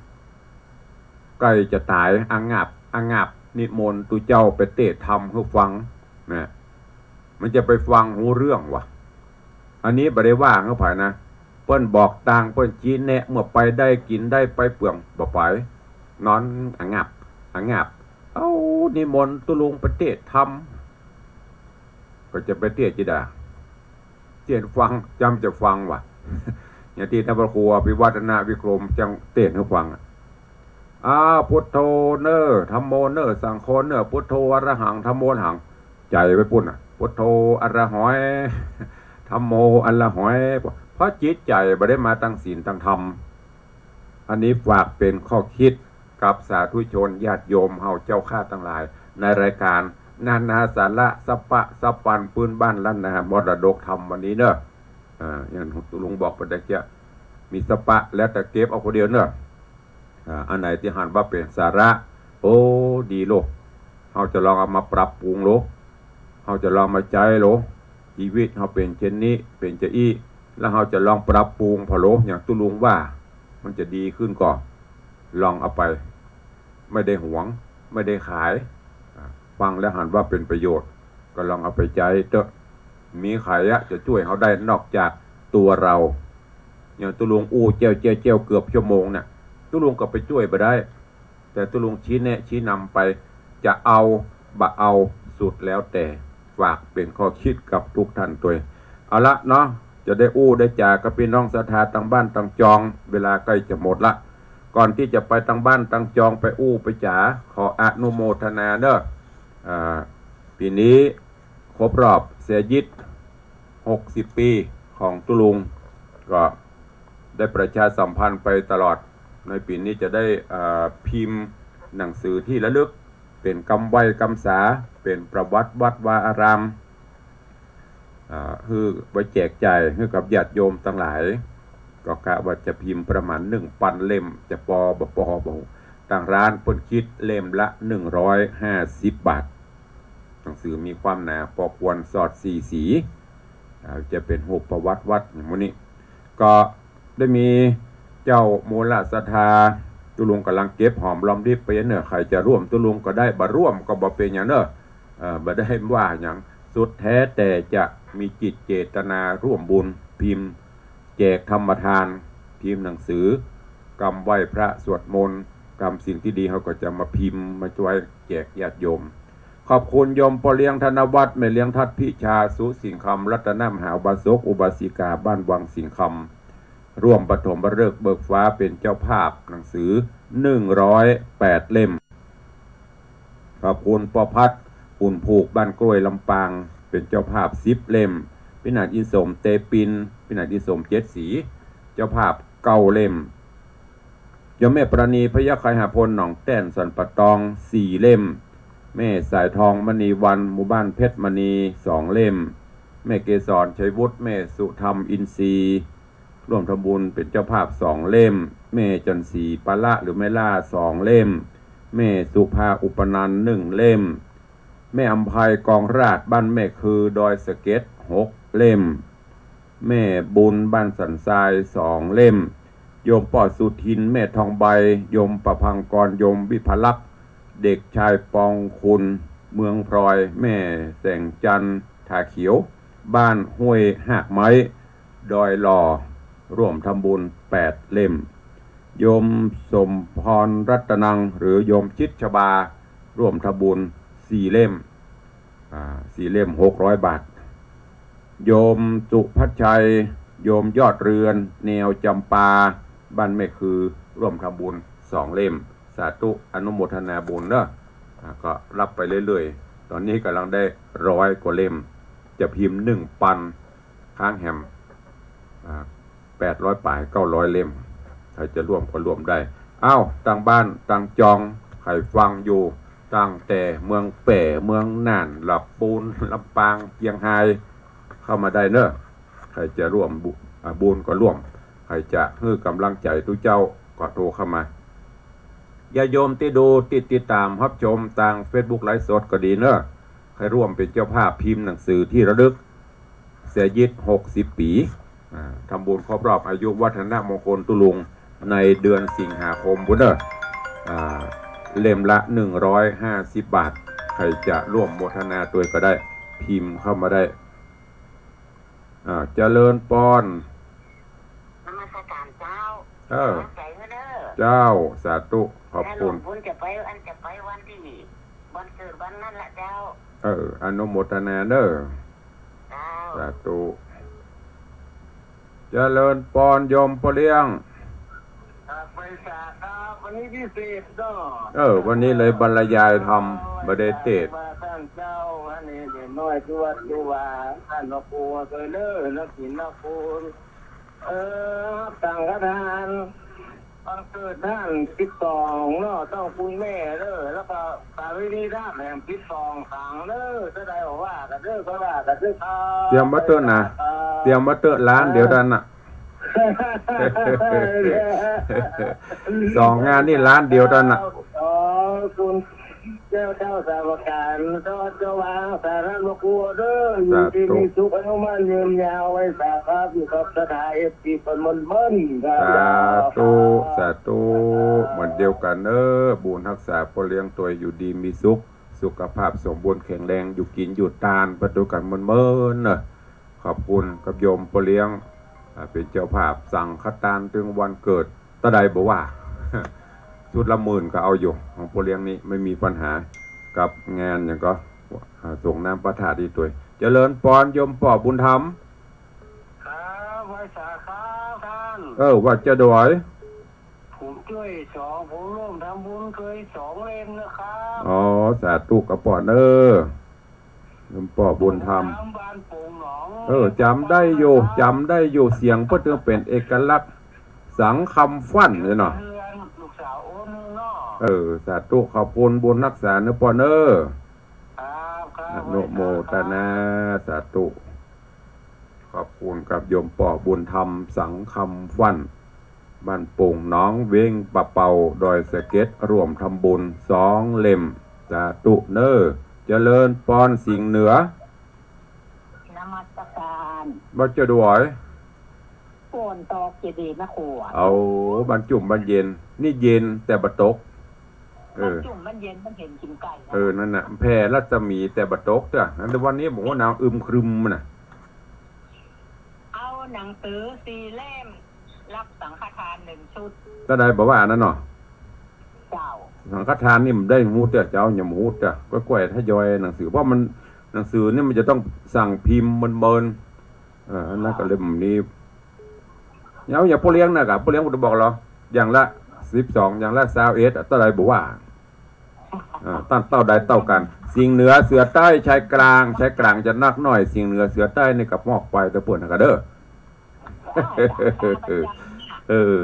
ใก้จะต๋าย อะงับ อะงับ นิมนต์ตุ๊เจ้าไปเตสน์ธรรมหื้อฟัง นะ มันจะไปฟังฮู้เรื่องวะ อันนี้บ่ได้ว่าหื้อใผนะ เปิ้นบอกตาง เปิ้นชี้แนะ เมื่อไปได้กิ๋นได้ไปเปื้อง บ่ไป นอนอะงับ อะงับ เอ้า นิมนต์ตุ๊ลุงไปเตสน์ธรรม ก็จะไปเตสน์จิดา เตสน์ฟัง จำจะฟังวะ อย่างตี้ต้านพระครูอภิวัฒนวิกรมจั้งเตสน์หื้อฟังอะ อ้าว พุทโธเน่อ ธัมโมเน่อ สังโฆเน่อ พุทโธอะระหัง ธัมโมอะระหัง ใจ๋ไปปู้นน่ะ พุทโธอะระหอย ธัมโมอะระหอย เพราะจิตใจ๋บ่ได้มาตังศีลตังธรรม อันนี้ฝากเป๋นข้อคิดกับสาธุชนญาติโยมเฮาเจ้าข้าตังหลาย ในรายก๋านนานาสาระสะปะสะปันปื๊นบ้านล้านนา มรดกธรรมวันนี้เน่อ อ่า อย่างตุ๊ลุงบอกไปตะเกียะ มีสะปะแล้วแต่เก็บเอาคนเดียวเน่อ อ่า อันไหนตี้หันว่าเป๋นสาระ โอ้ ดีโล เฮาจะลองเอามาปรับปรุงโล เฮาจะลองมาใจ๊โล จีวิตเฮาเป๋นเจ้นนี้ เป๋นจาอี้ แล้วเฮาจะลองปรับปรุงผ่อโล อย่างตุ๊ลุงว่า มันจะดีขึ้นก่อ ลองเอาไป ไม่ได้หวง ไม่ได้ขาย อ่า ฟังแล้วหันว่าเป๋นประโยชน์ ก็ลองเอาไปใจ๊เต๊อะ มีใผอะจะจ้วยเฮาได้นอกจากตั๋วเฮา อย่างตุ๊ลุงอู้เจ้าเจ้าเจ้าเกือบชั่วโมงเนี่ย ตุ๊ลุงก็ไปจ้วยบ่ได้ แต่ตุ๊ลุงชี้แนะชี้นำไป จะเอาบ่เอาสุดแล้วแต่ ฝากเป๋นข้อคิดกับทุกท่านตวย เอาละเนาะ จะได้อู้ได้จ๋ากับปี้น้องศรัทธาตังบ้านตังจอง เวลาใก้จะหมดละ ก่อนตี้จะไปตังบ้านตังจอง ไปอู้ไปจ๋า ขออนุโมทนาเน่อ อ่า ปี๋นี้ครบรอบเสียยิด หกสิบปี๋ของตุ๊ลุง ก็ได้ประชาสัมพันธ์ไปตลอด ในปี๋นี้จะได้ เอ่อ พิมพ์หนังสือที่ระลึก เป๋นกำไหว้กำสา เป๋นประวัติวัดวาอาราม อ่า หื้อไว้แจกจ่ายหื้อกับญาติโยมตังหลาย ก็กะว่าจะพิมพ์ประมาณหนึ่งปันเล่ม จะปอบ่ปอบ่ฮู้ ตางร้านเปิ้นคิดเล่มละหนึ่งร้อยห้าสิบบาท หนังสือมีความหนาปอควร สอดสี่สี อ่า จะเป๋นฮูปประวัติวัดอย่างหมู่นี้ ก็ได้มีเจ้ามูลศรัทธา ตุ๊ลุงก่ำลังเก็บหอมรอมริบไปเน่อ ใผจะร่วมตุ๊ลุงก็ได้ บ่ร่วมก็บ่เป๋นหยังเน่อ เอ่อ บ่ได้ว่าหยัง สุดแท้แต่จะมีจิตเจตนาร่วมบุญ พิมพ์แจกธรรมทาน พิมพ์หนังสือ กำไหว้พระสวดมนต์ กำสิ่งที่ดี เฮาก็จะมาพิมพ์มาจ้วยแจกญาติโยม ขอบคุณโยมป้อเลี้ยงธนวัฒน์ แม่เลี้ยงทัดพิชา สุสิงห์คำ รัตนมหาอุบาสกอุบาสิกาบ้านวังสิงห์คำ ร่วมปฐมฤกษ์เบิกฟ้าเป๋นเจ้าภาพหนังสือ หนึ่งร้อยแปด เล่ม ขอบคุณป้อพัด อุ่นผูก บ้านกล้วย ลำปาง เป๋นเจ้าภาพ สิบ เล่ม พินันอินสม เตปิน พินันอินสม เจ็ดสี เจ้าภาพ เก้า เล่ม โยมแม่ปราณี พยัคฆไคหพล หนองแต้น สันป่าตอง สี่ เล่ม แม่สายทอง มณีวรรณ หมู่บ้านเพชรมณี สอง เล่ม แม่เกสร ชัยวุฒิ แม่สุธรรม อินทรีย์ ร่วมทำบุญเป๋นเจ้าภาพ สอง เล่ม แม่จันทร์ศรี ปะละ หรือแม่ล่า สอง เล่ม แม่สุภา อุปนันท์ หนึ่ง เล่ม แม่อำไพ กองราช บ้านแม่คือ ดอยสะเก็ด หก เล่ม แม่บุญ บ้านสันทราย สอง เล่ม โยมป้อสุทิน แม่ทองใบ โยมประภังกร โยมวิภลักษณ์ เด็กชายปองคุณ เมืองพลอย แม่แสงจันทร์ ทาเขียว บ้านห้วยหากไม้ ดอยหล่อ ร่วมทำบุญ แปด เล่ม โยมสมพรรัตนัง หรือโยมชิดชบา ร่วมทำบุญ สี่ เล่ม อ่า สี่ เล่ม หกร้อย บาท โยมสุภัชชัย โยมยอดเรือน แนวจำปา บ้านแม่คือ ร่วมทำบุญ สอง เล่ม สาธุ อนุโมทนาบุญเนาะ อ่า ก็รับไปเรื่อยๆ ต๋อนนี้ก่ำลังได้ ร้อย กว่าเล่ม จะพิมพ์ หนึ่งปัน ค้างแหม อ่า แปดร้อยป๋าย เก้าร้อย เล่ม ใผจะร่วมก็ร่วมได้ เอ้า ตางบ้านตางจอง ใผฟังอยู่ ตั้งแต่เมืองแป้ เมืองน่าน ละปูน ลำปาง เจียงฮาย เข้ามาได้เนาะ ใผจะร่วมบุ อ่า บุญก็ร่วม ใผจะหื้อก๋ำลังใจ๋ตุ๊เจ้าก็โทรเข้ามา ญาติโยมตี้ดู ตี้ติดต๋ามฮับชมตางเฟซบุ๊กไลฟ์สดก็ดีเนาะ ใผร่วมเป๋นเจ้าภาพพิมพ์หนังสือที่ระลึก เสียยิต หกสิบ ปี๋ อ่า ทำบุญครบรอบอายุวัฒนมงคลตุ๊ลุง ในเดือนสิงหาคมปู๊นเน่อ อ่า เล่มละ หนึ่งร้อยห้าสิบ บาท ใผจะร่วมโมทนาตวยก็ได้ พิมพ์เข้ามาได้ อ่า เจริญปอน นมัสการเจ้า เออ ตั้งใจ๋เน่อ เจ้า สาธุ ขอบคุณ แล้วหลวงปู่จะไป อันจะไปวันตี้ วันเกิดวันนั้นละเจ้า เออ อนุโมทนาเน่อ เจ้า สาธุ เจริญปอน โยมป้อเลี้ยง ครับ ไหว้สาครับ วันนี้พิเศษเนาะ เออ วันนี้เลยบรรยายธรรม บ่ได้เตสน์ ว่าต้านเจ้า อันนี้เด็กน้อยที่วัดอยู่ว่า ต้านหลวงปู่เตยเน่อ นักศิลป์หลวงปู่ เออ สังฆทาน วันเกิดต้าน สิบสอง เนาะ ต้องคุณแม่เน่อ แล้วก็ประเพณีต้านแหม สิบสอง สังเน่อ จะได้ว่ากั๋นเน่อ ก็ว่ากั๋นเน่อครับ เตรียมไว้เต๊อะนะ เตรียมไว้เต๊อะ ล้านเดียวเต้านั้นน่ะ สองงานนี่ล้านเดียวเต้านั้นน่ะ อ๋อ คุณ เจ้า เจ้าสามประการ เจ้า เจ้าวางสาธารณะครัวเด้อ อยู่ดีมีสุข สาธุ อายุมั่นยืนยาว ไหว้สาครับ อยู่กับศรัทธา เอฟซี เปิ้นเมินๆ ครับ สาธุ สาธุ เหมือนเดียวกั๋นเด้อ บุญฮักษาป้อเลี้ยงตวย อยู่ดีมีสุข สุขภาพสมบูรณ์แข็งแรง อยู่กิ๋นอยู่ตาน ไปตวยกั๋นเมินๆ เน่อ ขอบคุณกับโยมป้อเลี้ยง อ่า เป๋นเจ้าภาพสังฆทานเถิงวันเกิด เต้าใดบ่ว่า ชุดละหมื่นก็เอาอยู่ ของป้อเลี้ยงนี่ไม่มีปัญหา กับงานหยังก็ อ่า ส่งน้ำพระธาตุตี้ตวย เจริญปอน โยมป้อบุญธรรม ครับ ไหว้สาครับต้าน เออ ว่าจะดอย ผมจ้วยสอง ผมร่วมทำบุญเกยสองเล่มนะครับ อ๋อ สาธุกับป้อเน่อ หลวงป้อบุญธรรม บ้านโป่งหนอง เออ จ๋ำได้อยู่ จ๋ำได้อยู่ เสียงเปิ้นเถิงเป๋นเอกลักษณ์ สังคำฟั่นเนี่ยเนาะ ลูกสาวโอ้นเนาะ เออ สาธุ ขอบคุณบุญฮักษาเน่อป้อเน่อ ครับ ครับ อนุโมทนา สาธุ ขอบคุณกับโยมป้อบุญธรรม สังคำฟั่น บ้านโป่งหนอง เวียงป่าเป่า ดอยสะเก็ด ร่วมทำบุญ สอง เล่ม สาธุเน่อ เจริญปอน สิงห์เหนือ นมัสการ บ้านเจ้าดอย ฝนตกเจดีย์มะขวด เอา บ้านจุ่มบ้านเย็น นี่เย็นแต่บ่ตก เออ บ้านจุ่มบ้านเย็นมันเห็นกิ๋นไก่นะ เออ นั่นน่ะ แผ่รัศมีแต่บ่ตกเตื้อ อันวันนี้บอกว่าหนาวอึมครึมน่ะ เอาหนังสือสี่เล่ม รับสังฆทานหนึ่งชุด เต้าใดบ่ว่าอันนั้นเนาะ เจ้า สังฆทานนี่มันได้ฮู้เตื้อ เจ้ายังบ่ฮู้เตื้อ ก็ก้อยทยอยหนังสือ เพราะมัน หนังสือนี่มันจะต้องสั่งพิมพ์เบิ่นๆ เออ อันนั้นก็เล่มนี้ เอาอย่างป้อเลี้ยงน่ะกะ ป้อเลี้ยงกูจะบอกเหรอ อย่างละสิบสอง อย่างละซาวเอ็ดอะ เต้าใดบ่ว่า อ่า ต้านเต้าใดเต้ากั๋น สิงห์เหนือ เสือใต้ ชายกลาง ชายกลางจะนักหน่อย สิงห์เหนือ เสือใต้นี่ก็มอบไปเตื้อเปิ้นนะกะเด้อ เออ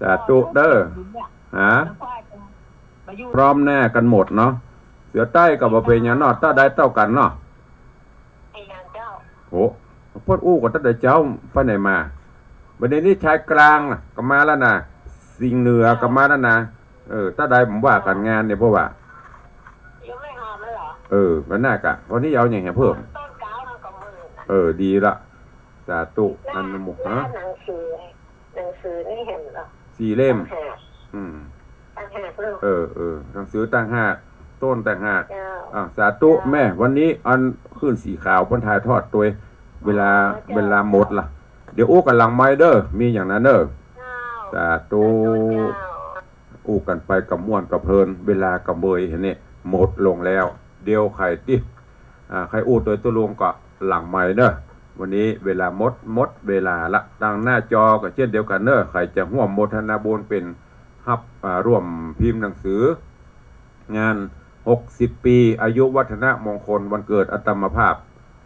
สาธุเด้อ ฮะ พร้อมหน้ากั๋นหมดเนาะ เสือใต้ก็บ่เป๋นหยังเนาะ เต้าใดเต้ากั๋นเนาะ โอ้ เปิ้นอู้กั๋นตั้งแต่เจ๊า ไปไหนมา บัดนี้นี่ชายกลางน่ะ ก็มาแล้วนะ สิงห์เหนือก็มาแล้วนะ เออ เต้าใดผมว่ากั๋นงานเนี่ย เพราะว่า ยังไม่หอมเลยเหรอ เออ ก็น่ากะ วันนี้เอาอย่างเหียเพิ่ม ต้นกล้ามันก็หมื่นอะ เออ ดีละ สาธุ แล้ว อนุโมทนา แล้วหนังสือ หนังสือนี่เห็นเหรอ สี่เล่ม ต่างหาก อืม ต่างหากลูก เออ เออ หนังสือต่างหาก ต้นต่างหาก เจ้า อ่ะ สาธุ เจ้า แม่ วันนี้อันคลื่นสีขาวเปิ้นถ่ายทอดตวย เวลา เจ้า เวลาหมดละ เดี๋ยวอู้กั๋นหลังไมค์เด้อ มีอย่างนั้นเด้อ เจ้า สาธุ สาธุเจ้า อู้กั๋นไปก็ม่วนก็เพลิน เวลาก็เมย เห็นเนี่ย หมดลงแล้ว เดี๋ยวใค่ติ อ่า ใค่อู้ตวยตุ๊ลุงก็หลังไมค์เนอะ วันนี้เวลาหมด หมดเวลาละ ตางหน้าจอก็เจ้นเดียวกั๋นเนอะ ใค่จะฮ่วมโมทนาบุญเป๋นฮับ อ่า ร่วมพิมพ์หนังสือ งานหกสิบปี อายุวัฒนมงคลวันเกิดอาตมาภาพ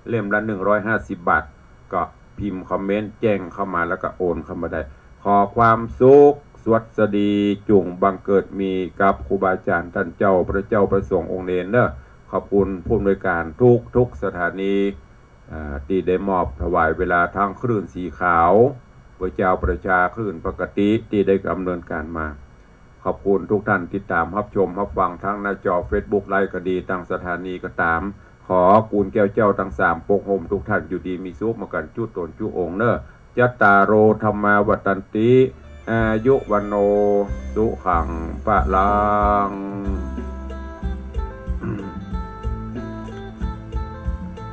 เล่มละหนึ่งร้อยห้าสิบบาท ก็พิมพ์คอมเมนต์แจ้งเข้ามาแล้วก็โอนเข้ามาได้ ขอความสุขสวัสดีจุ่งบังเกิดมีกับครูบาอาจารย์ต้านเจ้า พระเจ้า พระสงฆ์องค์เณรเนอะ ขอบคุณผู้อำนวยการทุกๆสถานี อ่า ตี้ได้มอบถวายเวลาทางคลื่นสีขาว พระเจ้าประชาคลื่นปกติตี้ได้ดำเนินการมา ขอบคุณทุกท่านติดตามฮับชมฮับฟังทางหน้าจอเฟซบุ๊กไลฟ์ก็ดี ตางสถานีก็ต๋าม ขอกูลแก้วเจ้าตังสามปกโฮมทุกท่านอยู่ดีมีสุขมากั๋นจุ๊ต๋นจุ๊องค์เนอะ จัตตาโร ธัมมา วัฑฒันติ อายุ วัณโณ สุขัง พลัง